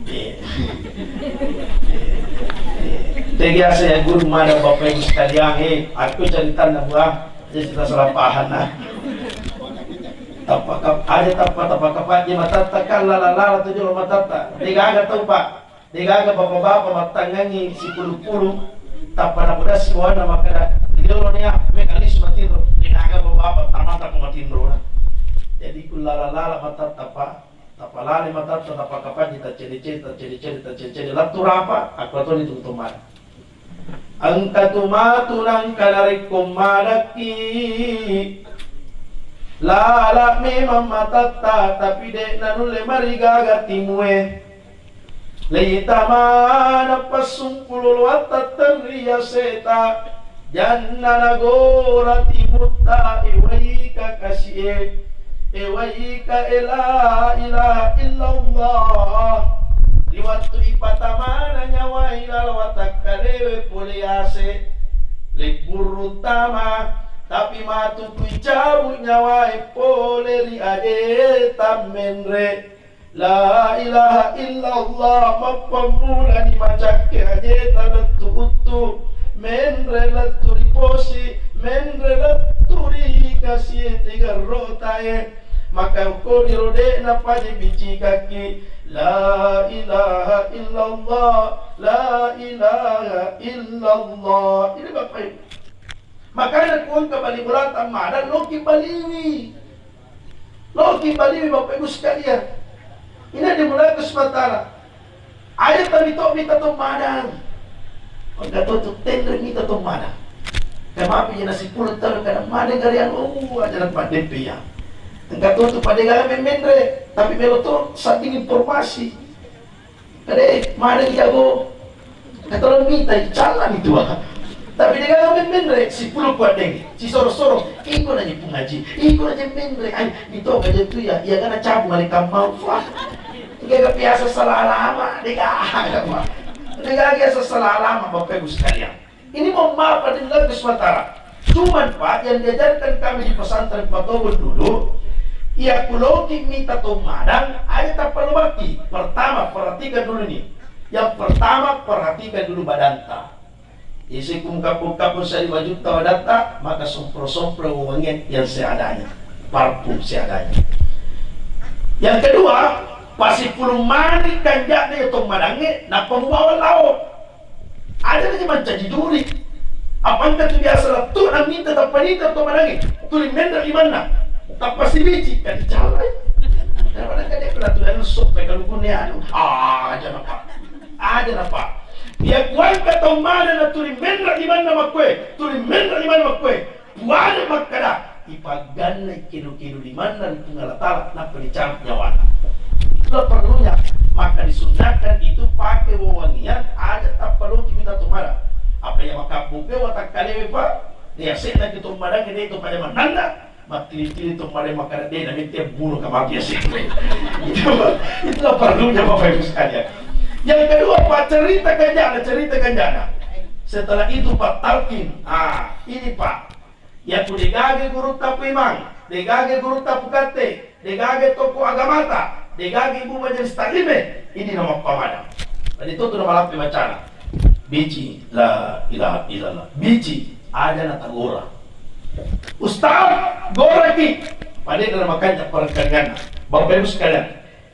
Eh. Te biasa ya guru madang Bapak Ibu sekalian, eh, aku ceritanna buah, jadi kita salah paham nah. Tappa kap-, aja tappa, tappa kapajji matatta kan lala-lala tu jolo matatta. Degaga tau, Pak. Degaga bapa-bapa mattangngangi sipulu-pulu, tappa napodassi bawanna makkeda, "Liolo nia, mega lisu matinro." Degaga bapa-bapa, tamata ko matinrona. Jadi, ku lala-lala matatta, Pak, tappa lale matatta, tappa kapajji, taccede-cede, taccede-cede, taccede-cede, lettu rapa, akko toni tu tomana. Engka tu matu nangka narekko madakki, lala memang matatta, tapi de nanulle marigaga timue. Leitamana passumpuloloatta terri aseta, janna nagora timutta, ewaika kasie, ewaika e la ilaha illallah. Ri wettu ipatamana nyawae lalo watakkarewe pole ase, lebburru tama, tapi matu kuicabu nyawae pole ri aje tammenre. La ilaha illallah, mappammulani macakke ajeta lettu uttu, menre lettu riposi, menre lettu ri kasie tigerrotae. Maka okko ri rode'na paje bicikakki, la ilaha illallah, la ilaha illallah. Ini Bapak Ibu. Makanya ku engka bali bolata mada loki baliwi. Loki baliwi Bapak Ibu sekalian. Ini dimulai ke sementara. Aja tapi tok mita to madang. Engka to tu tenre mita to madang. Kamapi jena sepuluh tahun kada madang kalian. Oh, aja dapat D P ya. Engka to tu pada gala menre, tapi melo to saling informasi. Kade, mane jago? Katolong mita, calani tua. Tapi de gaga memmenre, sipulu kuaddeng, sisoro-soro, iko naji pungaji, iko naji menre, ai, ito gaja tu ya, iya gana cabu mane kamau, wah. Gaga biasa salah alamat, de gaga, wah. De gaga biasa salah alamat, Bapak Ibu sekalian. Ini mau maaf pada lagu sementara. Cuman, Pak, yang diajarkan kami di pesantren Patobo dulu, iya kuloki mita tommadang, ada tappa lobaki. Pertama, perhatikan dulu nih. Yang pertama, perhatikan dulu badanta. Isi ku mukappu-kappu sari wajutta wadatta, maka sompro-sompro wewangian yang seadanya, parfum seadanya. Yang kedua, pasipulung mani kanja'na iya tommadangnge, nappa mubawa lao. Aja lagi mancaji duri. Apa engka tu biasa lettu na minta tappa nita tommadangnge, tuli menre limanna, tappa sibici, kan dicalai. Daripada kan dia pernah tu yang sop, kalukunne anu. Ah, aja napa. Aja napa. Iya kuangka tommadang na tuli menre limanna makkue, tuli menre limanna makkue. Puade makkada, ipaggannai kedo-kedo limanna ri Puang Allah Taala, nappa dicabut nyawana. Itulah perlunya, maka disunnahkan itu pakai wewangian, aja tappa loki mita tommadang. Apa iya makabbuke watakkalewe, Pak? Iya, sedda ki tommadang, de' to pada mananna. Mattili-tili tommadang makkada, de' na mette bunuh ka mati ya sih. Itu, itulah perlunya, Bapak Ibu sekalian. Yang kedua, Pak, cerita kanjana, cerita kanjana. Setelah itu, Pak, talqin. Ah, ini, Pak. Yaku degaga gurutta Pu Imang, degaga gurutta Pu Katte, degaga toko agamata, degaga ibu majelis taklime, ini nama pamadang. Tadi itu nama lampe bacana. Bici, la ilaha illallah. Bici, aja na tagora. Ustaz, goraki. Pada dalam makanya perengkangan. Bapak Ibu sekalian,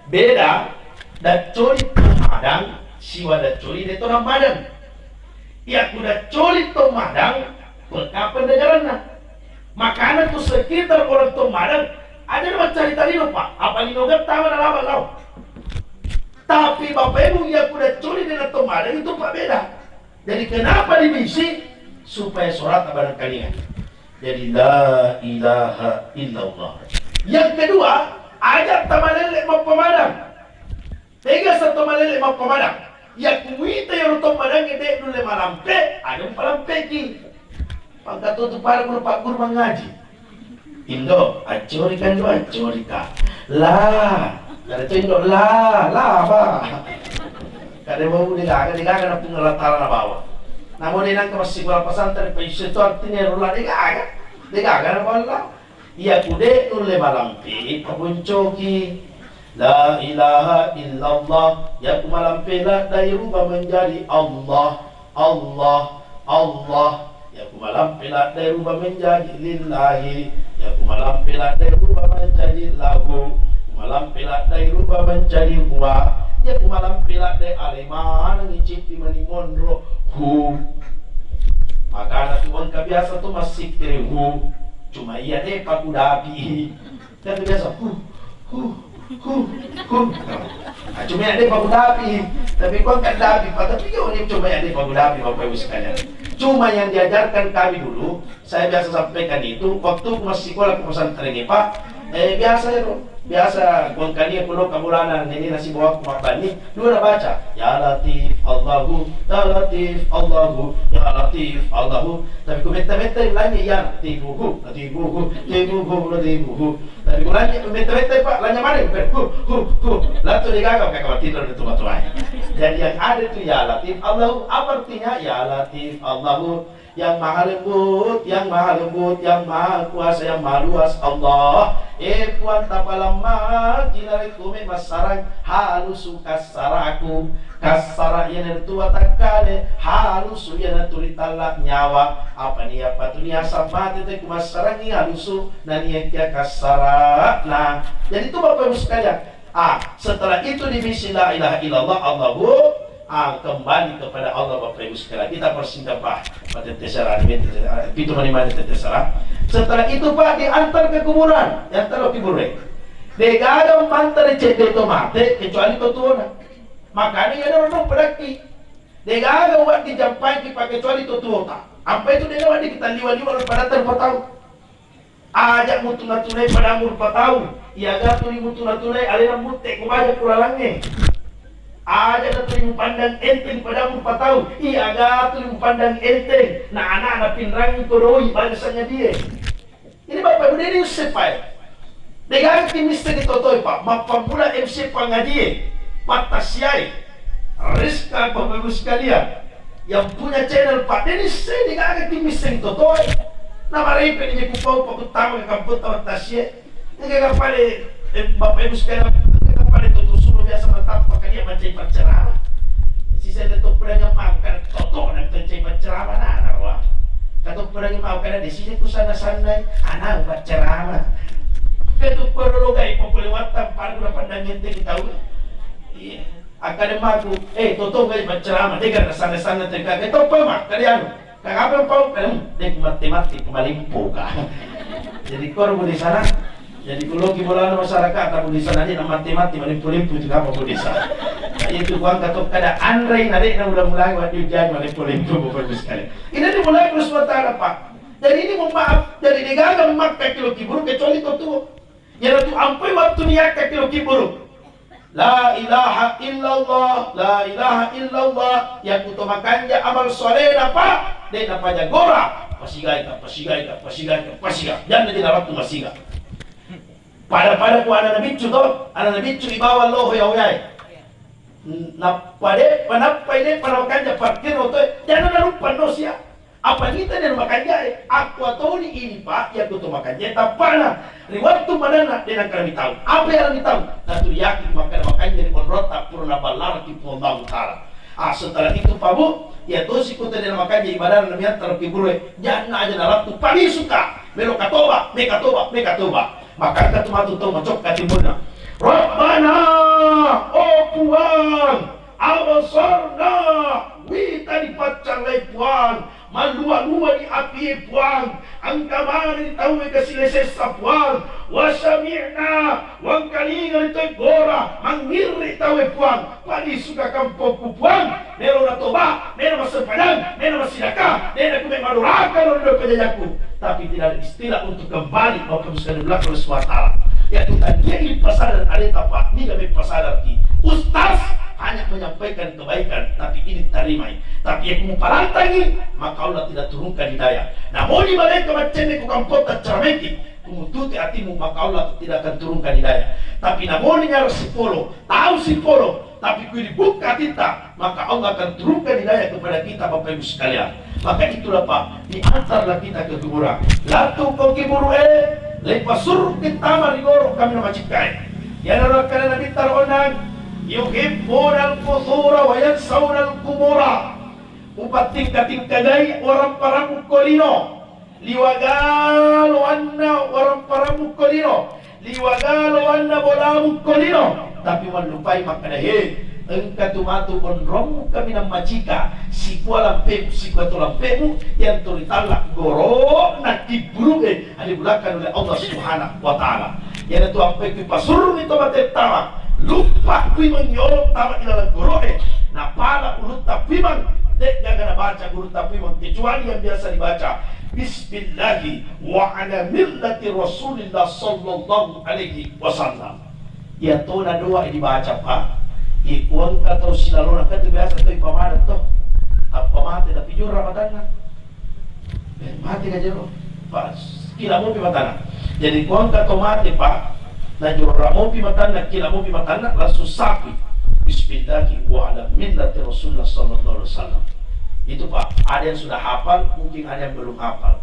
beda daccoli tommadang siwa daccoli de to nammadang. Iya ku daccoli tommadang, pekka pendengaranna. Makana tu sekitar orang tommadang, aja na maccarita lino, Pak. Apa lino getta mana lawan lao. Tapi Bapak Ibu, iya ku daccoli de na tommadang itu, Pak, beda. Jadi kenapa dibisi? Supaya suarata barangkalinga. Jadi la ilaha illallah. Yang kedua, aja tamalele mappamadang. Tega sa tamalele mappamadang. Ya kuita ya rutong madangnge de nulle malampe, ada palampeki. Pangkatutu pada guru, Pak Guru mangaji. Indo, accorika Indo, accorika. La, kada tu Indo, la, la apa? Kada mau degaga, degaga na Puang Allah Taala nabawa. Namo de nangka massikola pesantren, pa isse tu artinya rola degaga. Degaga na Allah. Iya ku de nulle malampe, paponcoki. La ilaha illallah. Ya ku malampe la dai rubah menjadi Allah. Allah, Allah. Ya ku malampe ladde rubah menjadi lillahi. Ya ku malampe ladde rubah menjadi lahu. Ku malampe ladde rubah menjadi huwa. Ya ku malampe ladde ale maneng icippi mani monro hu. Makana tu engka biasa tu massikkiri hu. Cuma iya de pakudapi. Kan biasa, hu, hu, hu, hu. Ah, cuma ya de pakudapi. Tapi kau kan dapi, Pak. Tapi kau ini cuma ya de pakudapi, Bapak Ibu sekalian. Cuma yang diajarkan kami dulu, saya biasa sampaikan itu, waktu aku masih sekolah ke pesantren ini, Pak. Eh, biasa ya, Bro. Biasa, kau kali aku lo kabulana, ini nasi bawa aku makan nih. Dua na baca, ya Latif Allahu, ya Latif Allahu, ya Latif Allahu. Tapi ku metta-metta lagi ya Latifuhu, Latifuhu, Latifuhu, Latifuhu. Tapi ku lagi metta-metta Pak, lagi mana? Hu, hu, hu. Lalu dia gagal, kakak mati dulu tu matuai. Jadi yang ada tu ya Latif Allahu, apa artinya ya Latif Allahu? Yang maha lembut, yang maha lembut, yang maha kuasa, yang maha luas, Allah. Eh, Puang, tapalammaki narekko me massarang halusu kassaraku. Kassara iyanaritu watakkale, halusu iyanatu ritalla nyawa. Apa nia patu nia sammate te ku massarangi halusu, naniakkia kassara. Nah, jadi itu Bapak Ibu sekalian, Ah, setelah itu dibisi la ilaha illallah, Allahu, ah, kembali kepada Allah, Bapak Ibu sekalian. Kita persingkat, Pak. Pada terserah, ini terserah. Itu mana-mana terserah. Setelah itu, Pak, diantar ke kuburan. Diantar ke kuburan. Degaga mantar cedde to mate, kecuali to tuona. Makanya ya ada orang pedaki. Degaga wak dijampaki, Pak, kecuali to tuota. Apa itu degaga wak kita liwa-liwa pada terpatau. Aja mutu natulai padamu rupa tau, iyaga tuli mutu natulai alena mutte ko baja kulalangnge. Aja natuli mupandang enteng padamu rupa tau, iyaga tuli mupandang enteng na anak-anak pinrangi ko doi baja sangadie. Ini Bapak Ibu, de usse pae. Degaga ki misseng totoi, Pak, mappammula M C pangadie, pattasiai. Rizka, Bapak Ibu sekalian, yang punya channel, Pak, de usse degaga ki misseng totoi. Namarepe ni je kupau pakuttama ke kamputta wattasie. Engka kapale, eh, Bapak Ibu sekalian, engka kapale tutu suro biasa matappa kalia mancai paccarama. Siselle to pedang mau kada toto na mancai paccarama na ana roa. Kato pedang mau kada di sini ku sana-sanai, ana paccarama. Ke tu perlu gai popole wattang pada guna pandang ente kita. Iya. Akkeda maku, eh, toto gai paccarama, dega na sana-sana teka. Ke to pe mak, kali anu. Kagape pau? Kadang, dek mati-mati kemalimpu ka. Jadi kor bu di sana. Jadi kuloki bolana masyarakat, bu di sana dia mati-mati malimpu-limpu itu apa bu di sana. Nah, itu kuang katok kada anrei na dek na udah mulai wadi ujian malimpu-limpu Bapak Ibu sekalian. Ini dimulai terus pertama Pak. Jadi ini mohon maaf, jadi digaga makka kilo kiburu kecuali kau tuh. Iyanatu ampai wattu niakka kilo kiburu. La ilaha illallah, la ilaha illallah. Yakkuto makanja amal solena, Pak, de napajagora. Pasigai ka, pasigai ka, pasigai ka, pasigai. Janna jena waktu masiga. Pada-pada ku anana biccu to, anana biccu ibawa loho ya oyae. Nappa de, panappai de, panapakanja parkir otoe, janna naruppa no sia. Apa nita de makanjae? Aku atoni ini, Pak, yakkuto makanjae tappana. Ri wattu manenna de nangka lami tau. Apa yang lami tau? Naturiaki makkada makanja ri onrotta pura naballaraki Puang Allahu Ta'ala. Ah, setelah itu, Pak Bu, ya tosi kota de makanja ibadah Nabi Hatta Rocky Burwe, janna aja nalattu, palisuka, melo katoba, me katoba, me katoba. Maka engka tu matu tau macokka timunna. Rabbana, oh Puang, abasarna, wita dipaccallai Puang, mallua-lua di api Puang, engka maneng tau kasi lesessa Puang, wa sami'na, wangkalinga di gora, mangirri tau Puang, palisuka kampokku Puang, melo natoba, melo massempajang, melo massidaka, de nakume madoraka lo ndo pajajaku. Tapi tidak ada istilah untuk kembali, Bapak Ibu sekalian, belakang oleh Subhanahu wa Ta'ala. Yaitu tadi yang dipasadar ada apa? Tidak dipasadar ki. Ustaz hanya menyampaikan kebaikan, tapi ini tarimai. Tapi yang kamu palantangi, maka Allah tidak turunkan hidayah. Namun di mereka macam ni ku kampota cerameki, kumututi hatimu, maka Allah tidak akan turunkan hidayah. Tapi namun nyara sipolo, tahu sipolo, tapi kui dibuka kita, maka Allah akan turunkan hidayah kepada kita, Bapak Ibu sekalian. Maka itulah, Pak, diantarlah kita ke kuburan. Latu ko kiburu e, lepasurru kita marigoro kami namacikkai. Ya nara kana Nabi taronan, yuhibbunal qusura wa yansaunal qubura. Upattingka-tingkagai warang paramu kolino. Liwagalo anna warang paramu kolino, liwagalo anna bolamu kolino, tapi mallupai makkada, he, engka tu matu onrommu kaminang macika, sikua lampemu, sikua tu lampemu, yang tu ritallak goro'na kibburu'e, adibulakan oleh Allah Subhanahu wa Ta'ala. Iyanatu ampai ku pasurruni to mate tama, luppa kui mennyolong tama ilalang goro'e, napala ulutta puimang, de gaga nabaca ulutta puimang, kecuali yang biasa dibaca, Bismillahi wa ala millati Rasulillah sallallahu alaihi wasallam. Iya tona doa dibaca, Pak. Iya kuangka tau silalona, kan tu biasa tau ipamada to. Apa mate tapi jurra matanna. Eh, mate ka jero. Pak, kila mopi matanna. Jadi kuangka tau mate, Pak. Najurra mopi matanna, kila mopi matanna, langsung sapi. Bismillahi wa ala millati Rasulullah sallallahu alaihi wasallam. Itu, Pak, ada yang sudah hafal, mungkin ada yang belum hafal.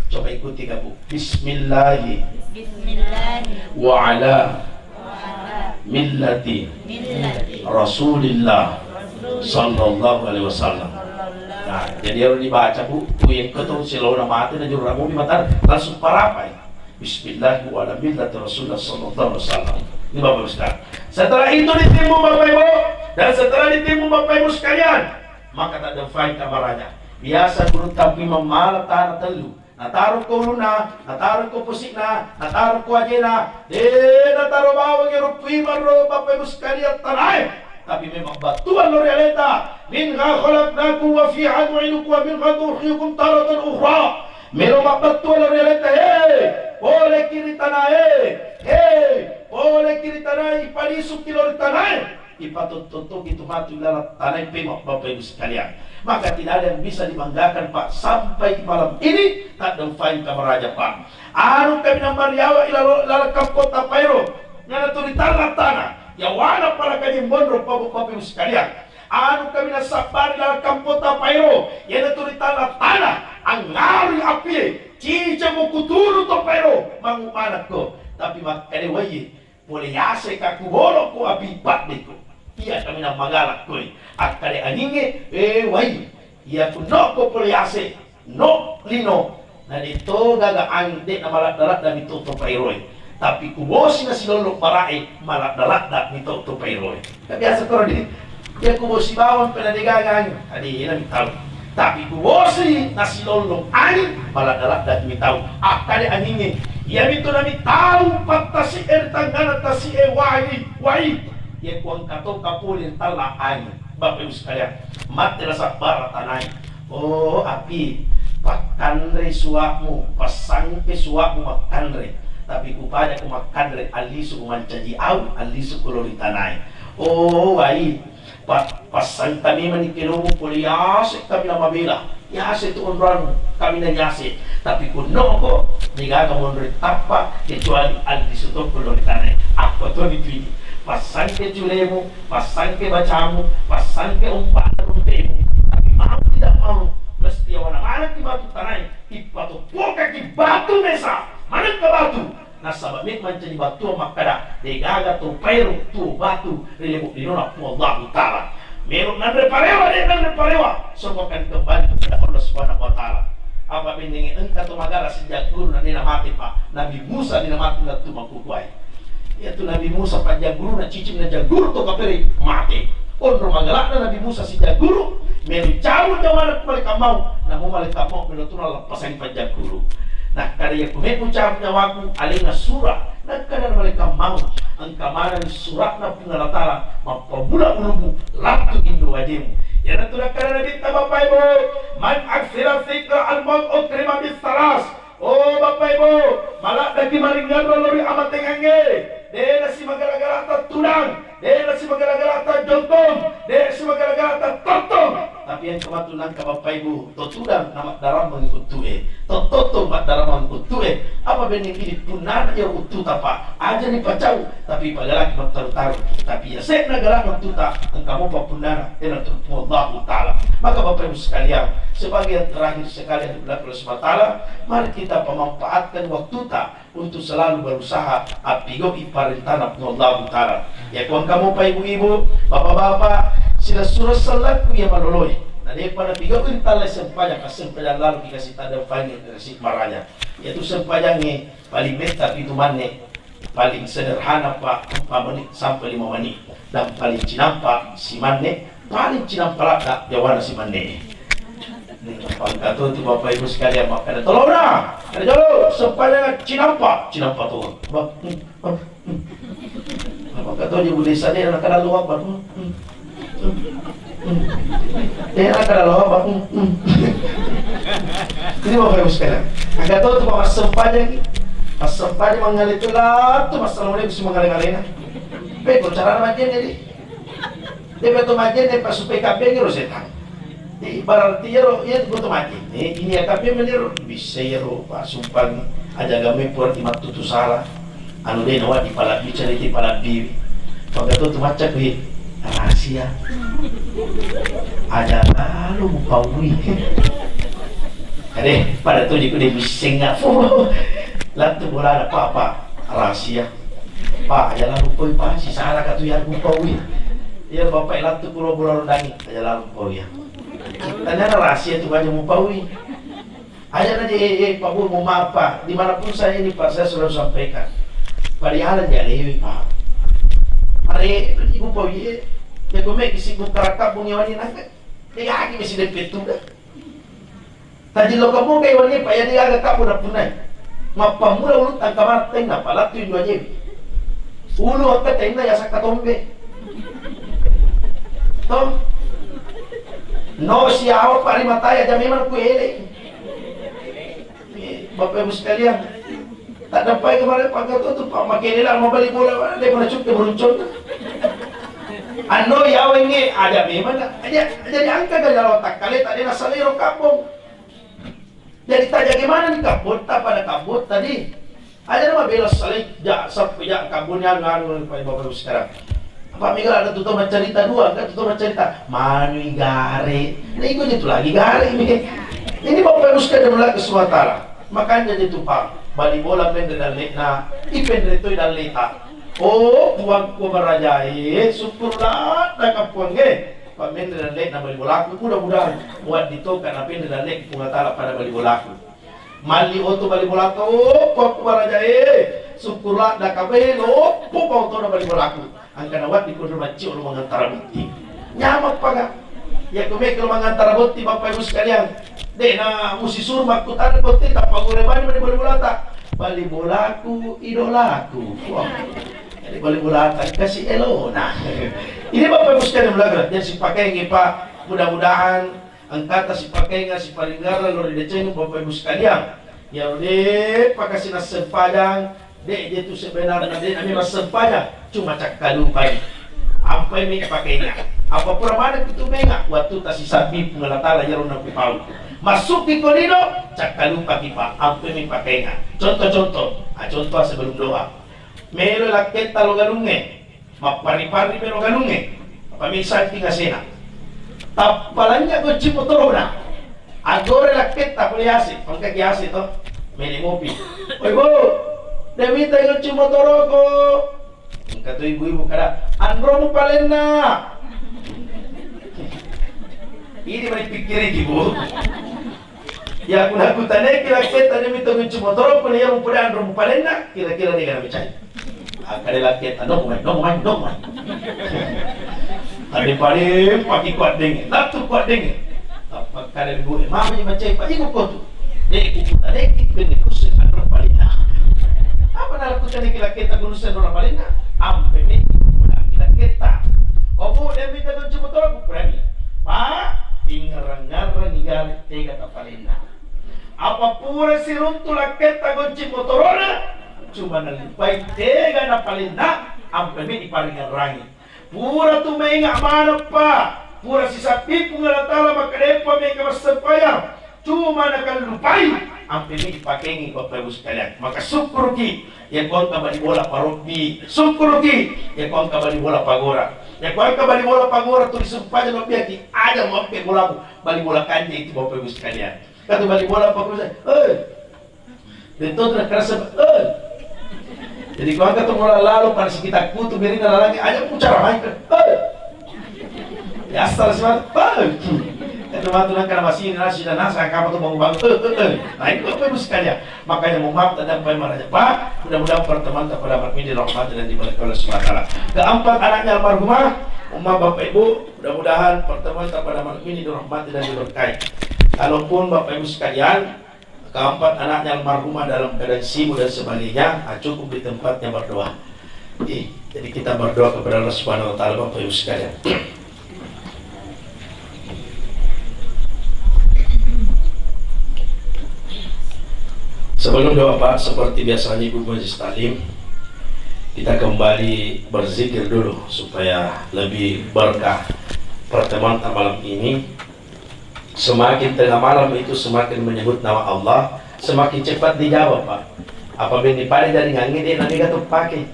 Coba ikuti, Kak, Bu. Bismillahi. Bismillahi. Wa ala. Wa ala. Millati. Millati. Rasulillah. Rasulillah. Sallallahu alaihi wasallam. Nah, jadi harus dibaca, Bu. Bu yang ketemu silona mati, najurra mopi matanna, langsung parapai. Bismillah wa ala millati Rasulullah sallallahu alaihi wasallam. Ini Bapak Ibu sekalian. Setelah itu ditimbun Bapak Ibu, dan setelah ditimbun Bapak Ibu sekalian, maka tak ada faedah kamaranya. Biasa guru tapi memala tanah telu. Nataro ko uluna, nataro ko pusikna, nataro ko ajena. De nataro bawang ero puimang ro Bapak Ibu sekalian tanae. Tapi memang battuan lo rialeta. Minha khalaqnakum wa fiha nu'idukum wa minha nukhrijukum taratan ukhra. Melo mabbattua lao ri aleta, he, poleki ri tanae, he, poleki ri tanae, ipalisuki lao ri tanae, ipatottotoki tu matu ilalang tanae pemeng, Bapak Ibu sekalian. Maka tidak ada yang bisa dibanggakan, Pak, sampai malam ini tak ada ufaing kamaraja, Pak. Anu kami namariawa ilalang kampong tapaero, nana tu ri tana tana, yawana para kaji monro, Bapak Ibu sekalian. Anu kami nasabbari lalang kampong tapaero, iyanatu ri tana-tana, angngarui apie, Cicemu kuturu to paero mangu manekko, tapi makkeda wai, pole yase ka kubolokko api paddeko. Iya kaminang magalak koe. Akkade angingnge, eh, wai, iya kunnokko pole yase, no lino, na de to gaga angin de na maladda-ladda mi to to paeroe. Tapi kubosi na silollo marae, maladda-ladda mi to to paeroe. Ka biasa koro di, iya kubosi bawang pela de gaga angin, ade ena mi tau. Tapi kubosi na silollo angin, maladda-ladda mi tau. Akkade angingnge, iya mi to na mi tau pattasi e ri tangngana tasi e wai, wai. Iya kuangka to kapole talla angin. Bapak Ibu sekalian, mate la sabbara tanai. Oh, api, pakkanre suakmu, passangke suakmu makkanre. Tapi kupada ku makkanre, allisu ku mancaji au, allisu ku lori tanai. Oh, wai, pa-, passangka memang ni kelomu pole yase kami na mabela. Yase tu onroang kami na yase. Tapi kunnoko, degaga monro tappa, kecuali allisu to ku lori tanai. Apa to ni pidi? Passangke culemu, passangke bacamu, passangke umpanna rumpemu, tapi mau tidak mau, mesti awana manekki matu tanai, ipatoppokaki batu mesa, manekka batu, nasaba memang mancaji battuang makkada, degaga to paero tuo batu ri lebo linona Puang Allahu Ta'ala. Melo nanre parewa, de nanre parewa, semua akan kembali kepada Allah Subhanahu wa Ta'ala. Apa bennengnge engka to magala sijagguru na de namate, Pak. Nabi Musa de namate lettu makkukuae. Iyatu Nabi Musa pajjagguruna cicing na jagguru to kapere mate. Onro magala'na Nabi Musa sijagguru, melo cabut nyawana ku malaika maut, namo malaika maut melo tuna leppasang pajjagguru. Nakkada iya ku melo cabut nyawaku, alena sura, nakkada malaika maut, engka maneng sura'na Puang Allah Ta'ala, mappabula ulumu, lattu indo wajemu. Iyanatu nakkada Nabitta, Bapak Ibu, man aktsara dzikra al-maut ukrima bis salas. Oh, Bapak Ibu, maladdaki maringngerro lao ri amatengangnge. De nasimagala-galata tudang, de nasimagala-galata jontong, de nasimagala-galata tottong. Tapi engka matu nangka Bapak Ibu, to tudang na maddarameng uttu'e, to tottong maddarameng uttu'e. Apa benneng idi punnana iyaro uttuta, Pak? Aja ni pacau, tapi pagalaki mattaru-taru. Tapi yase'na galana uttuta, engka mopa punnana, iyanatu Puang Allahu Ta'ala. Maka Bapak Ibu sekalian, sebagai yang terakhir sekali yang dimuliakan oleh Allah Subhanahu wa Ta'ala, mari kita pemanfaatkan waktuta untuk selalu berusaha appigau'i parentana Puang Allahu Ta'ala. Ya, kuang kamu, Pak, Ibu-ibu, Bapak-bapak, silessureng sellakku iya maloloe. Na de'pa napigau'i tallai sempajang, assempajang lalu dikasih tanda panggil, dikasih maraja. Yaitu sempajangnge paling metta pitu manne, paling sederhana, Pak, empat menit sampai lima menit. Dan paling cinampa simanne, paling cinampa ladda yawana simanne. Pangkatu tu Bapak Ibu sekalian makkada, "Tolona, kada jolo, sempajang cinampa, cinampa tu." Ba-, hmm, ba-, hmm. Pangkatu je budesa de, kada lu apa? Hmm, hmm, hmm, hmm. De, kada lu apa? Hmm, hmm. Ini Bapak Ibu sekalian. Pangkatu tu pas sempajang, pas sempajang mangale tu lah, tu pas sempajang mangale-ngalena. Beko carana majjenne di. De'pa to majjenne, pas supaya kabbengiro setang. Jadi, berarti iyaro, iya tu to majjenne, ini ya kabbe meniro, bisa iyaro, Pak, sumpang, aja game pura di mattutu sala. Anu de nawa di palabbi, cari di palabbi. Pangkatu tu macca kui, rahasia. Aja lalu mupaui. Ade, pada tu jiku de bisa nggak. Latu bola ada apa-apa, rahasia. Pak, aja lalu poi, Pak, sisala katu ya mupaui. Iya, Bapak, latu pulo bola rondangi, aja lalu poi ya. Tanya rahasia tu aja mupaui. Aja na je, eh, eh, Pak Bu, mohon maaf, Pak. Dimanapun saya ini, Pak, saya selalu sampaikan. Pada jalan dia lewe, Pak. Mare, ibu paui, eh. Ya, kome kisi buka rakap bunyi wani nangka. Dia gaki mesti dempet tu dah. Tajillo kamu kai wani, Pak, ya, dia agak kamu dah punai. Mappamula ulu tangka marteng, apa latu dua je. Ulu angka tenna ya sakka tombe. Toh? No siawa, Pak, ri mataya, aja memang ku ele. Eh, Bapak Ibu sekalian, tak dapat kemarin Pak Gatot tu, Pak, makin elak mau balik bola, dia pernah cukup beruncun. Ano ya, wenge, ada memang, ada, jadi angka dari lawan tak kali, tak ada salero kampung. Jadi tak jadi mana ni kampung, tak pada kampung tadi. Aja nama bela salai, ja, sampai ja, kampungnya anu, anu, Pak, Bapak Ibu sekarang. Apa mega ada tutup cerita dua, kan tutup cerita. Manui gare. Nah, itu itu lagi gare ini. Ini Bapak Ibu sekalian, mulai ke Sumatera. Makanja je tu, Pak, bali bola menre dalle'na, ipenre toi dalleta. Oh, Puangku marajae, syukur laddaka Puangnge. Pa menre dalle'na bali bolaku, mudah-mudahan muaddi toka napenre dalle'ku Puang Allah Taala pada bali bolaku. Malli oto bali bola to, Puangku marajae, syukur laddaka be, loppo pa otona bali bolaku. Angkana wedding ko ro maccio lo mangantara botti. Nyameng paga. Iya ko mekko lo mangantara botti, Bapak Ibu sekalian. De'na musisuru makkutana botti, tappa gore bani mani bali bolata. Bali bolaku, idolaku. Wah. Jadi bali bolata kasi elona. Ini Bapak Ibu sekalian belajar. Jadi sipakainya, Pak. Mudah-mudahan engkata sipakainya, siparingngerang lo ri deceng, Bapak Ibu sekalian. Iyaro de' pakasi nassempajang, de' je tu sebenarna de' nami massempajang, cuma cakkalupai. Ampai mi pakainya. Apa pura maneng tu menga, wattu tasisabbi Puang Allah Taala iyaro nakupau. Masukki ko lino, cakkalupaki, Pak, ampai mi pakainya. Contoh-contoh, ah, contoh sebelum doa. Melo lakketta lo galungnge. Mappari-pari melo galungnge. Apa mi saking asena. Tappa lanya gonci motorona. Agore lakketta pole ase, pangkaki ase to. Mele mopi. Oi, Bu, de' mita gonci motoroko. Engka to ibu-ibu kada, anromu palenna. Ini mani pikkiriki, Bu. Ya, ku nakkutanaiki lakketta, de' mita gonci motoro, pole iya mupada anro mupalenna, kira-kira de' gana mecai. Akkeda lakketta, "Noko mai, noko mai, noko mai." Tadi paling paki kuaddenge, latu kuaddenge. Tappa kada ibu, "Eh, mama ni macai, Pak, iko kotu." De' kukutanaiki, benne kusse anro palenna. Apa nakkutanaiki lakketta, kunusse anro palenna? Ampe mi, lakketta. Obu, de' mita gonci motoro, kukurani. Pak, ingerang-ngerang igare tega tapalenna. Apa pura siruntu lakketta gonci motorona, cuma nallupai tega napalenna, ampe mi iparingerrangi. Pura tu menga maneng, Pak. Pura sisabbi Puang Allah Taala makkedeppa mega massempajang, cuma nakallupai, ampe mi ipakengi, Bapak Ibu sekalian. Maka sukkuruki. Iya ko engka bali bola parobbi, sukkuruki. Iya ko engka bali bola pagora. Iya ko engka bali bola pagora tuli sempajang mabbiaki, aja mappe bolamu, bali bola kanja itu, Bapak Ibu sekalian. Katu bali bola pagora, eh, de' to nakarasa, eh. Jadi ko engka tu bola lalo pada sekitar kutu beri lalangi, aja pucara mai, eh. Ya, asal semangat. Itu matu nangka masih nasi dan nasa, kamu tuh bangun-bangun. Eh, eh, eh. Nah, itu Bapak Ibu sekalian. Makanya mohon maaf, tadampai maraja, Pak. Mudah-mudahan pertemuan pada malam ini dirahmati dan diberkahi oleh Subhanahu wa Taala. Keempat anaknya almarhumah, mohon maaf Bapak Ibu, mudah-mudahan pertemuan pada malam ini dirahmati dan diberkahi. Kalaupun Bapak Ibu sekalian, keempat anaknya almarhumah dalam keadaan sibuk dan sebagainya, ah, cukup di tempatnya berdoa. Ih, jadi kita berdoa kepada Allah Subhanahu wa Taala, Bapak Ibu sekalian. Sebelum doa, Pak, seperti biasanya Ibu Majelis Taklim, kita kembali berzikir dulu supaya lebih berkah pertemuan malam ini. Semakin tengah malam itu semakin menyebut nama Allah, semakin cepat dijawab, Pak. Apa benni pada jaringangnge, de' namega to pake.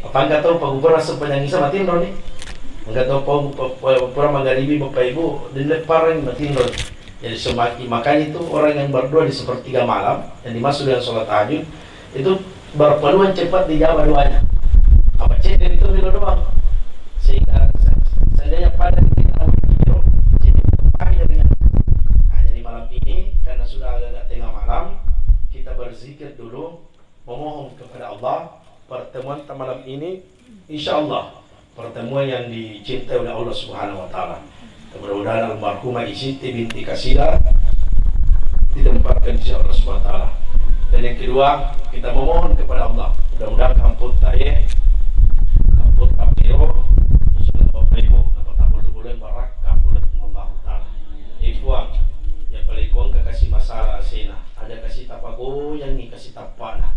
Apa engka to pagupura sempajang isa matinro ni. Engka to pa, pa, pa, pura mangaribi Bapak Ibu, de' nappareng matinro ni. Jadi semakin, makanya itu orang yang berdoa di sepertiga malam, yang dimaksud dengan sholat tahajud, itu berpeluang cepat dijawab doanya. Apa cedde itu melo doang. Sehingga se-, seandainya pada kita mau mikir, cedde itu pagi dari. Nah, jadi malam ini karena sudah agak tengah malam, kita berzikir dulu, memohon kepada Allah, pertemuan malam ini, insya Allah, pertemuan yang dicintai oleh Allah Subhanahu wa Taala. Mudah-mudahan almarhumah Izitte binti Kasida ditempatkan di sisi Allah Subhanahu wa Taala. Dan yang kedua, kita memohon kepada Allah, mudah-mudahan kampung taye, kampung tapiro, insya Allah Bapak Ibu, dapat tabulu-bulu barakka oleh Allah Taala. Eh, Puang, ya paling Puang kasih masalah asena. Aja kasi tapagoyangngi kasi tappana.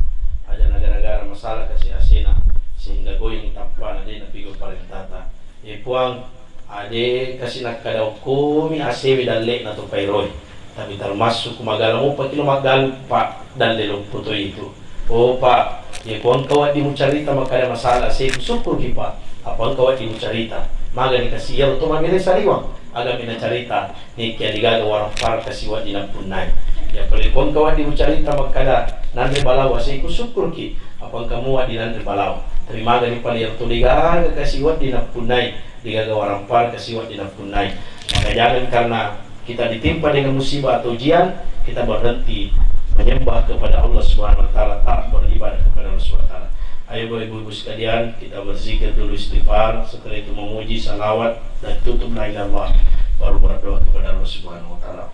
Aja nagara-gara masalah kasi asena sehingga goyangngi tappana, de' napigau parentata. Eh, Puang, ade kasi nakkada okkomi asewe dalle'na to pairoi. Tapi termasuk ku magala mopa kilo maggalu, Pak, dalle loppo to itu. Oh, Pak, ye ko engka wedding mucarita makkada masalah ase, sukkuruki, Pak. Apa engka wedding mucarita. Magani kasi iyaro to mamire sariwang. Aga mi nacarita, nekia digaga warang parang kasi wedding nappunnai. Iya pale ko engka wedding mucarita makkada nanre balawo, asai kusukkuruki, apa engka mua wedding nanre balawo. Tapi magani pale iyaro tu degaga kasi wedding nappunnai, degaga warampara kasi wedding nappunnai. Maka jangan karena kita ditimpa dengan musibah atau ujian, kita berhenti menyembah kepada Allah Subhanahu wa Ta'ala, taat beribadah kepada Allah Subhanahu wa Ta'ala. Ayo, Bapak Ibu, Ibu sekalian, kita berzikir dulu, istighfar, setelah itu memuji, salawat, dan tutup la ilaha illallah, baru berdoa kepada Allah Subhanahu wa Ta'ala.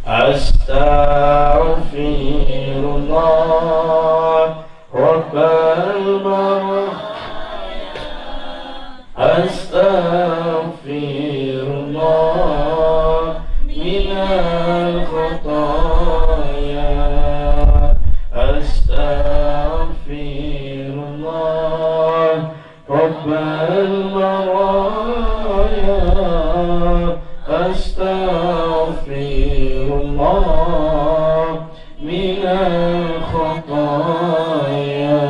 Astaghfirullah, Rabbal baraya. Astaghfirullah minal khataya. Astaghfirullah Rabbal baraya. Astaghfirullah minal khataya.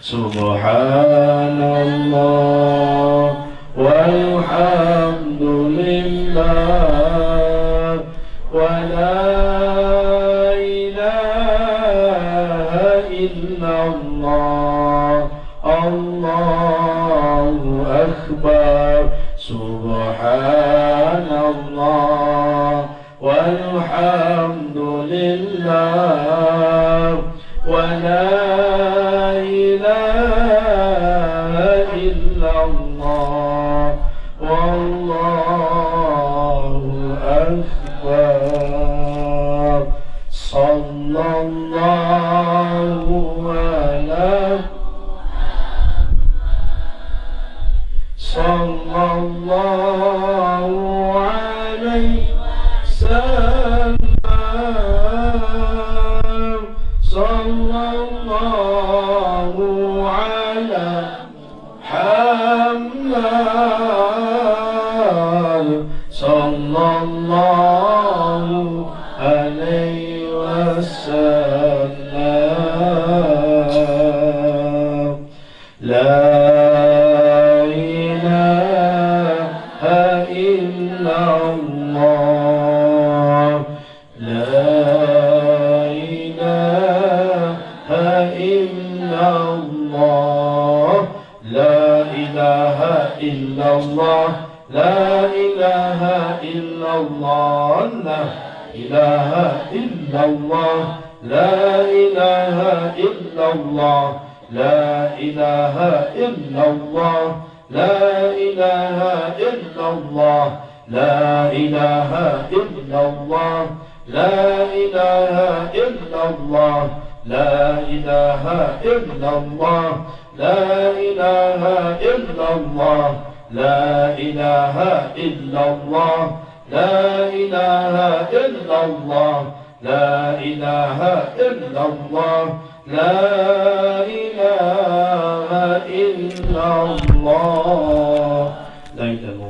Subhanallah walhamdulillah wa la ilaha illallah. Allahu akbar. Subhanallah walhamdulillah wa la ilaha illallah, wallahu akbar. Sallallahu ala Sallallahu alaihi wasallam. Sallallahu ala Muhammad. Sallallahu alaihi wasallam. La ilaha illallah. La ilaha illallah. La ilaha illallah. La ilaha illallah. La ilaha illallah. La ilaha illallah. La ilaha illallah. La ilaha illallah. La ilaha illallah. La ilaha illallah. La ilaha illallah. La ilaha illallah. La ilaha illallah. La ilaha illallah. La ilaha illallah. La ilaha illallah. La ilaha illallah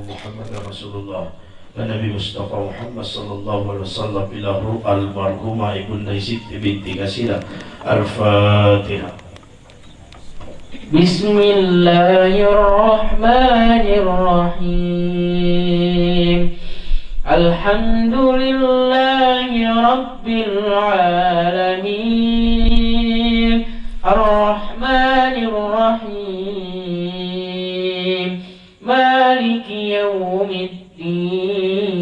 Muhammadar Rasulullah. Nabi Mustafa Muhammad sallallahu alaihi wasallam ila ruh almarhumah Ibunda Siti binti Kasidah. Al-Fatihah. بسم الله الرحمن الرحيم. الحمد لله رب العالمين. الرحمن الرحيم. مالك يوم الدين.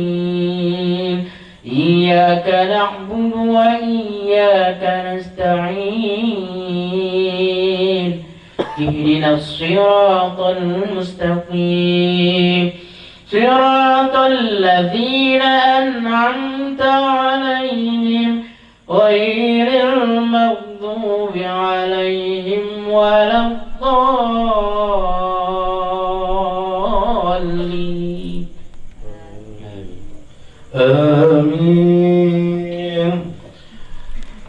إياك نعبد وإياك نستعين. اهدنا الصراط المستقيم. صراط الذين أنعمت عليهم غير المغضوب عليهم ولا الضالين. آمين.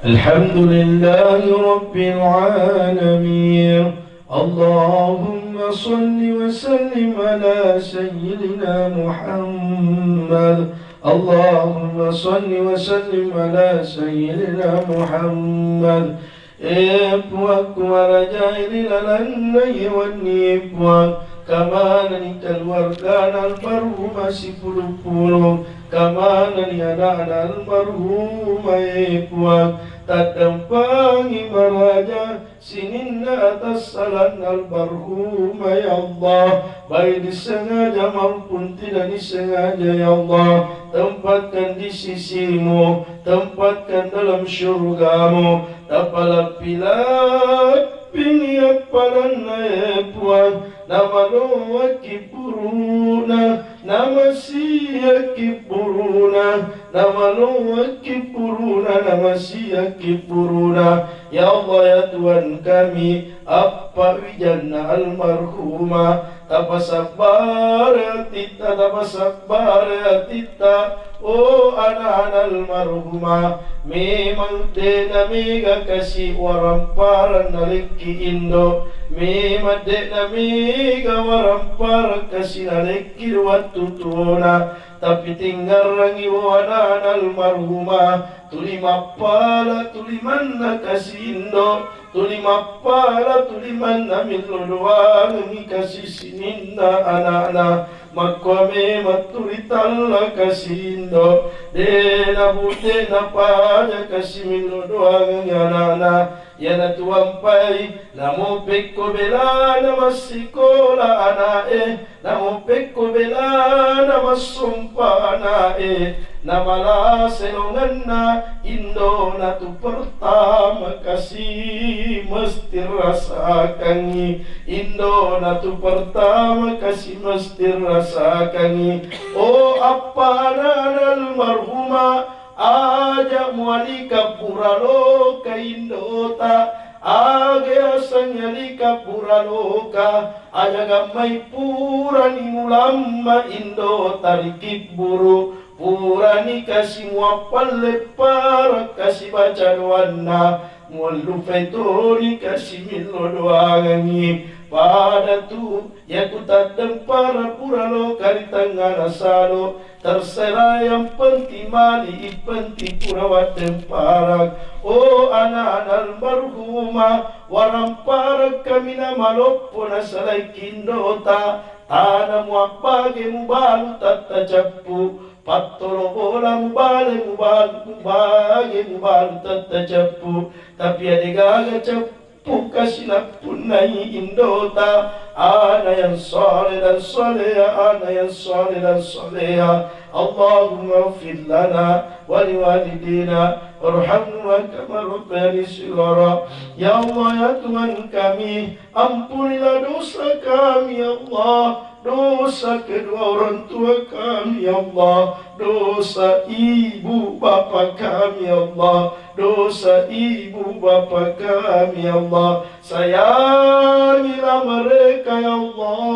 الحمد لله رب العالمين. اللهم صل وسلم على سيدنا محمد. اللهم صل وسلم على سيدنا محمد. E Puang, ku marajae ri lalenna iye wennie, Puang, Kamanani keluargana almarhumah sipulung-pulung, kamanani ana'na almarhumah, e Puang, taddampangi maraja sininna atassalanna almarhumah, ya Allah, baik disengaja maupun tidak disengaja, ya Allah, tempatkan di sisimu, tempatkan dalam syurgamu, tapalappi-lappini appalanna, e Puang, namaloakki puruna, namasiakki puruna, namaloakki puruna, namasiakki puruna. Ya Allah, ya Tuhan kami, appa wijanna almarhumah, tapasabbare atitta, tapasabbare atitta, o ana'na almarhumah. Memang de'na mega kasi waramparang nalekki indo, memang de'na mega waramparang kasi nalekki wattu tuona, tapi tingngarrangi o ana'na almarhumah, tuli mappala, tuli manna kasi indo, tuli mappala, tuli manna millo doangengngi kasi sininna ana'na. Makkuame matturi talla kasi indo, de' nabude napaja kasi millo doangengngi ana'na. Iyanatu ampai, namo pekko belana massikola ana'e, namo pekko belana massompa ana'e, namalase longenna, indo natu pertama kasi mesti rasakangngi, indo natu pertama kasi mesti rasakangngi. O appa ana'na almarhumah, aja mualika pura loka indota, aga yaseng yalika pura loka, aja gammai purani mulamma indota ri kibburu, purani kasi muappalle para kasi baca doanna, muallupai toni kasi millo doangengngi. Padatu, yaku taddempara pura loka ri tengngana salo, terserah, yang penting mali, yang penting pura waddemparang. O ana'na almarhumah, waramparang kami namaloppo nasalai kindota, tana muabbage mubalu tatta cappu, pattolo bola mubale mubalu, mubage mubalu tatta cappu, tapi adegaga cappu pukasi nappunnai indota, ana yang soleh dan soleha, ana yang soleh dan soleha. Allahumma ighfir lana wa liwalidina warhamhuma kama rabbayani shighara. Ya Allah, ya Tuhan kami, ampunilah dosa kami, ya Allah, dosa kedua orang tua kami, ya Allah, dosa ibu bapa kami, ya Allah, dosa ibu bapa kami, ya Allah. Sayangilah mereka, ya Allah.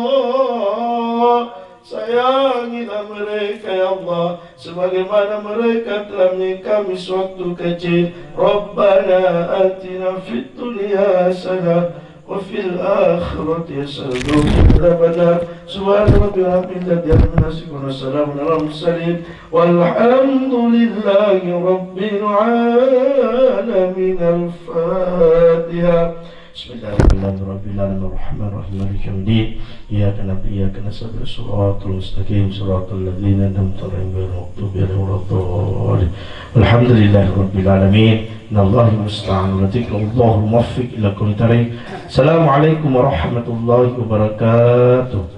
Sayangilah mereka, ya Allah, sebagaimana mereka telah menyayangi kami sewaktu kecil. Rabbana atina fid dunya hasanah wa fil akhirati hasanah wa qina adzabannar. Subhana rabbika rabbil izzati amma yasifun, wa salamun alal mursalin, walhamdulillahi rabbil alamin. Al-Fatihah. Bismillahirrahmanirrahim. Alhamdulillahirabbil alamin, arrahmanirrahim, maliki yaumiddin. Iyyaka na'budu wa iyyaka nasta'in. Shiratal mustaqim, shiratal ladzina an'amta 'alaihim ghairil maghdubi 'alaihim waladdallin. Alhamdulillahirabbil alamin. Innallaha musta'an wa dzikru. Allahul muwaffiq ila aqwamit thariq. Assalamualaikum warahmatullahi wabarakatuh.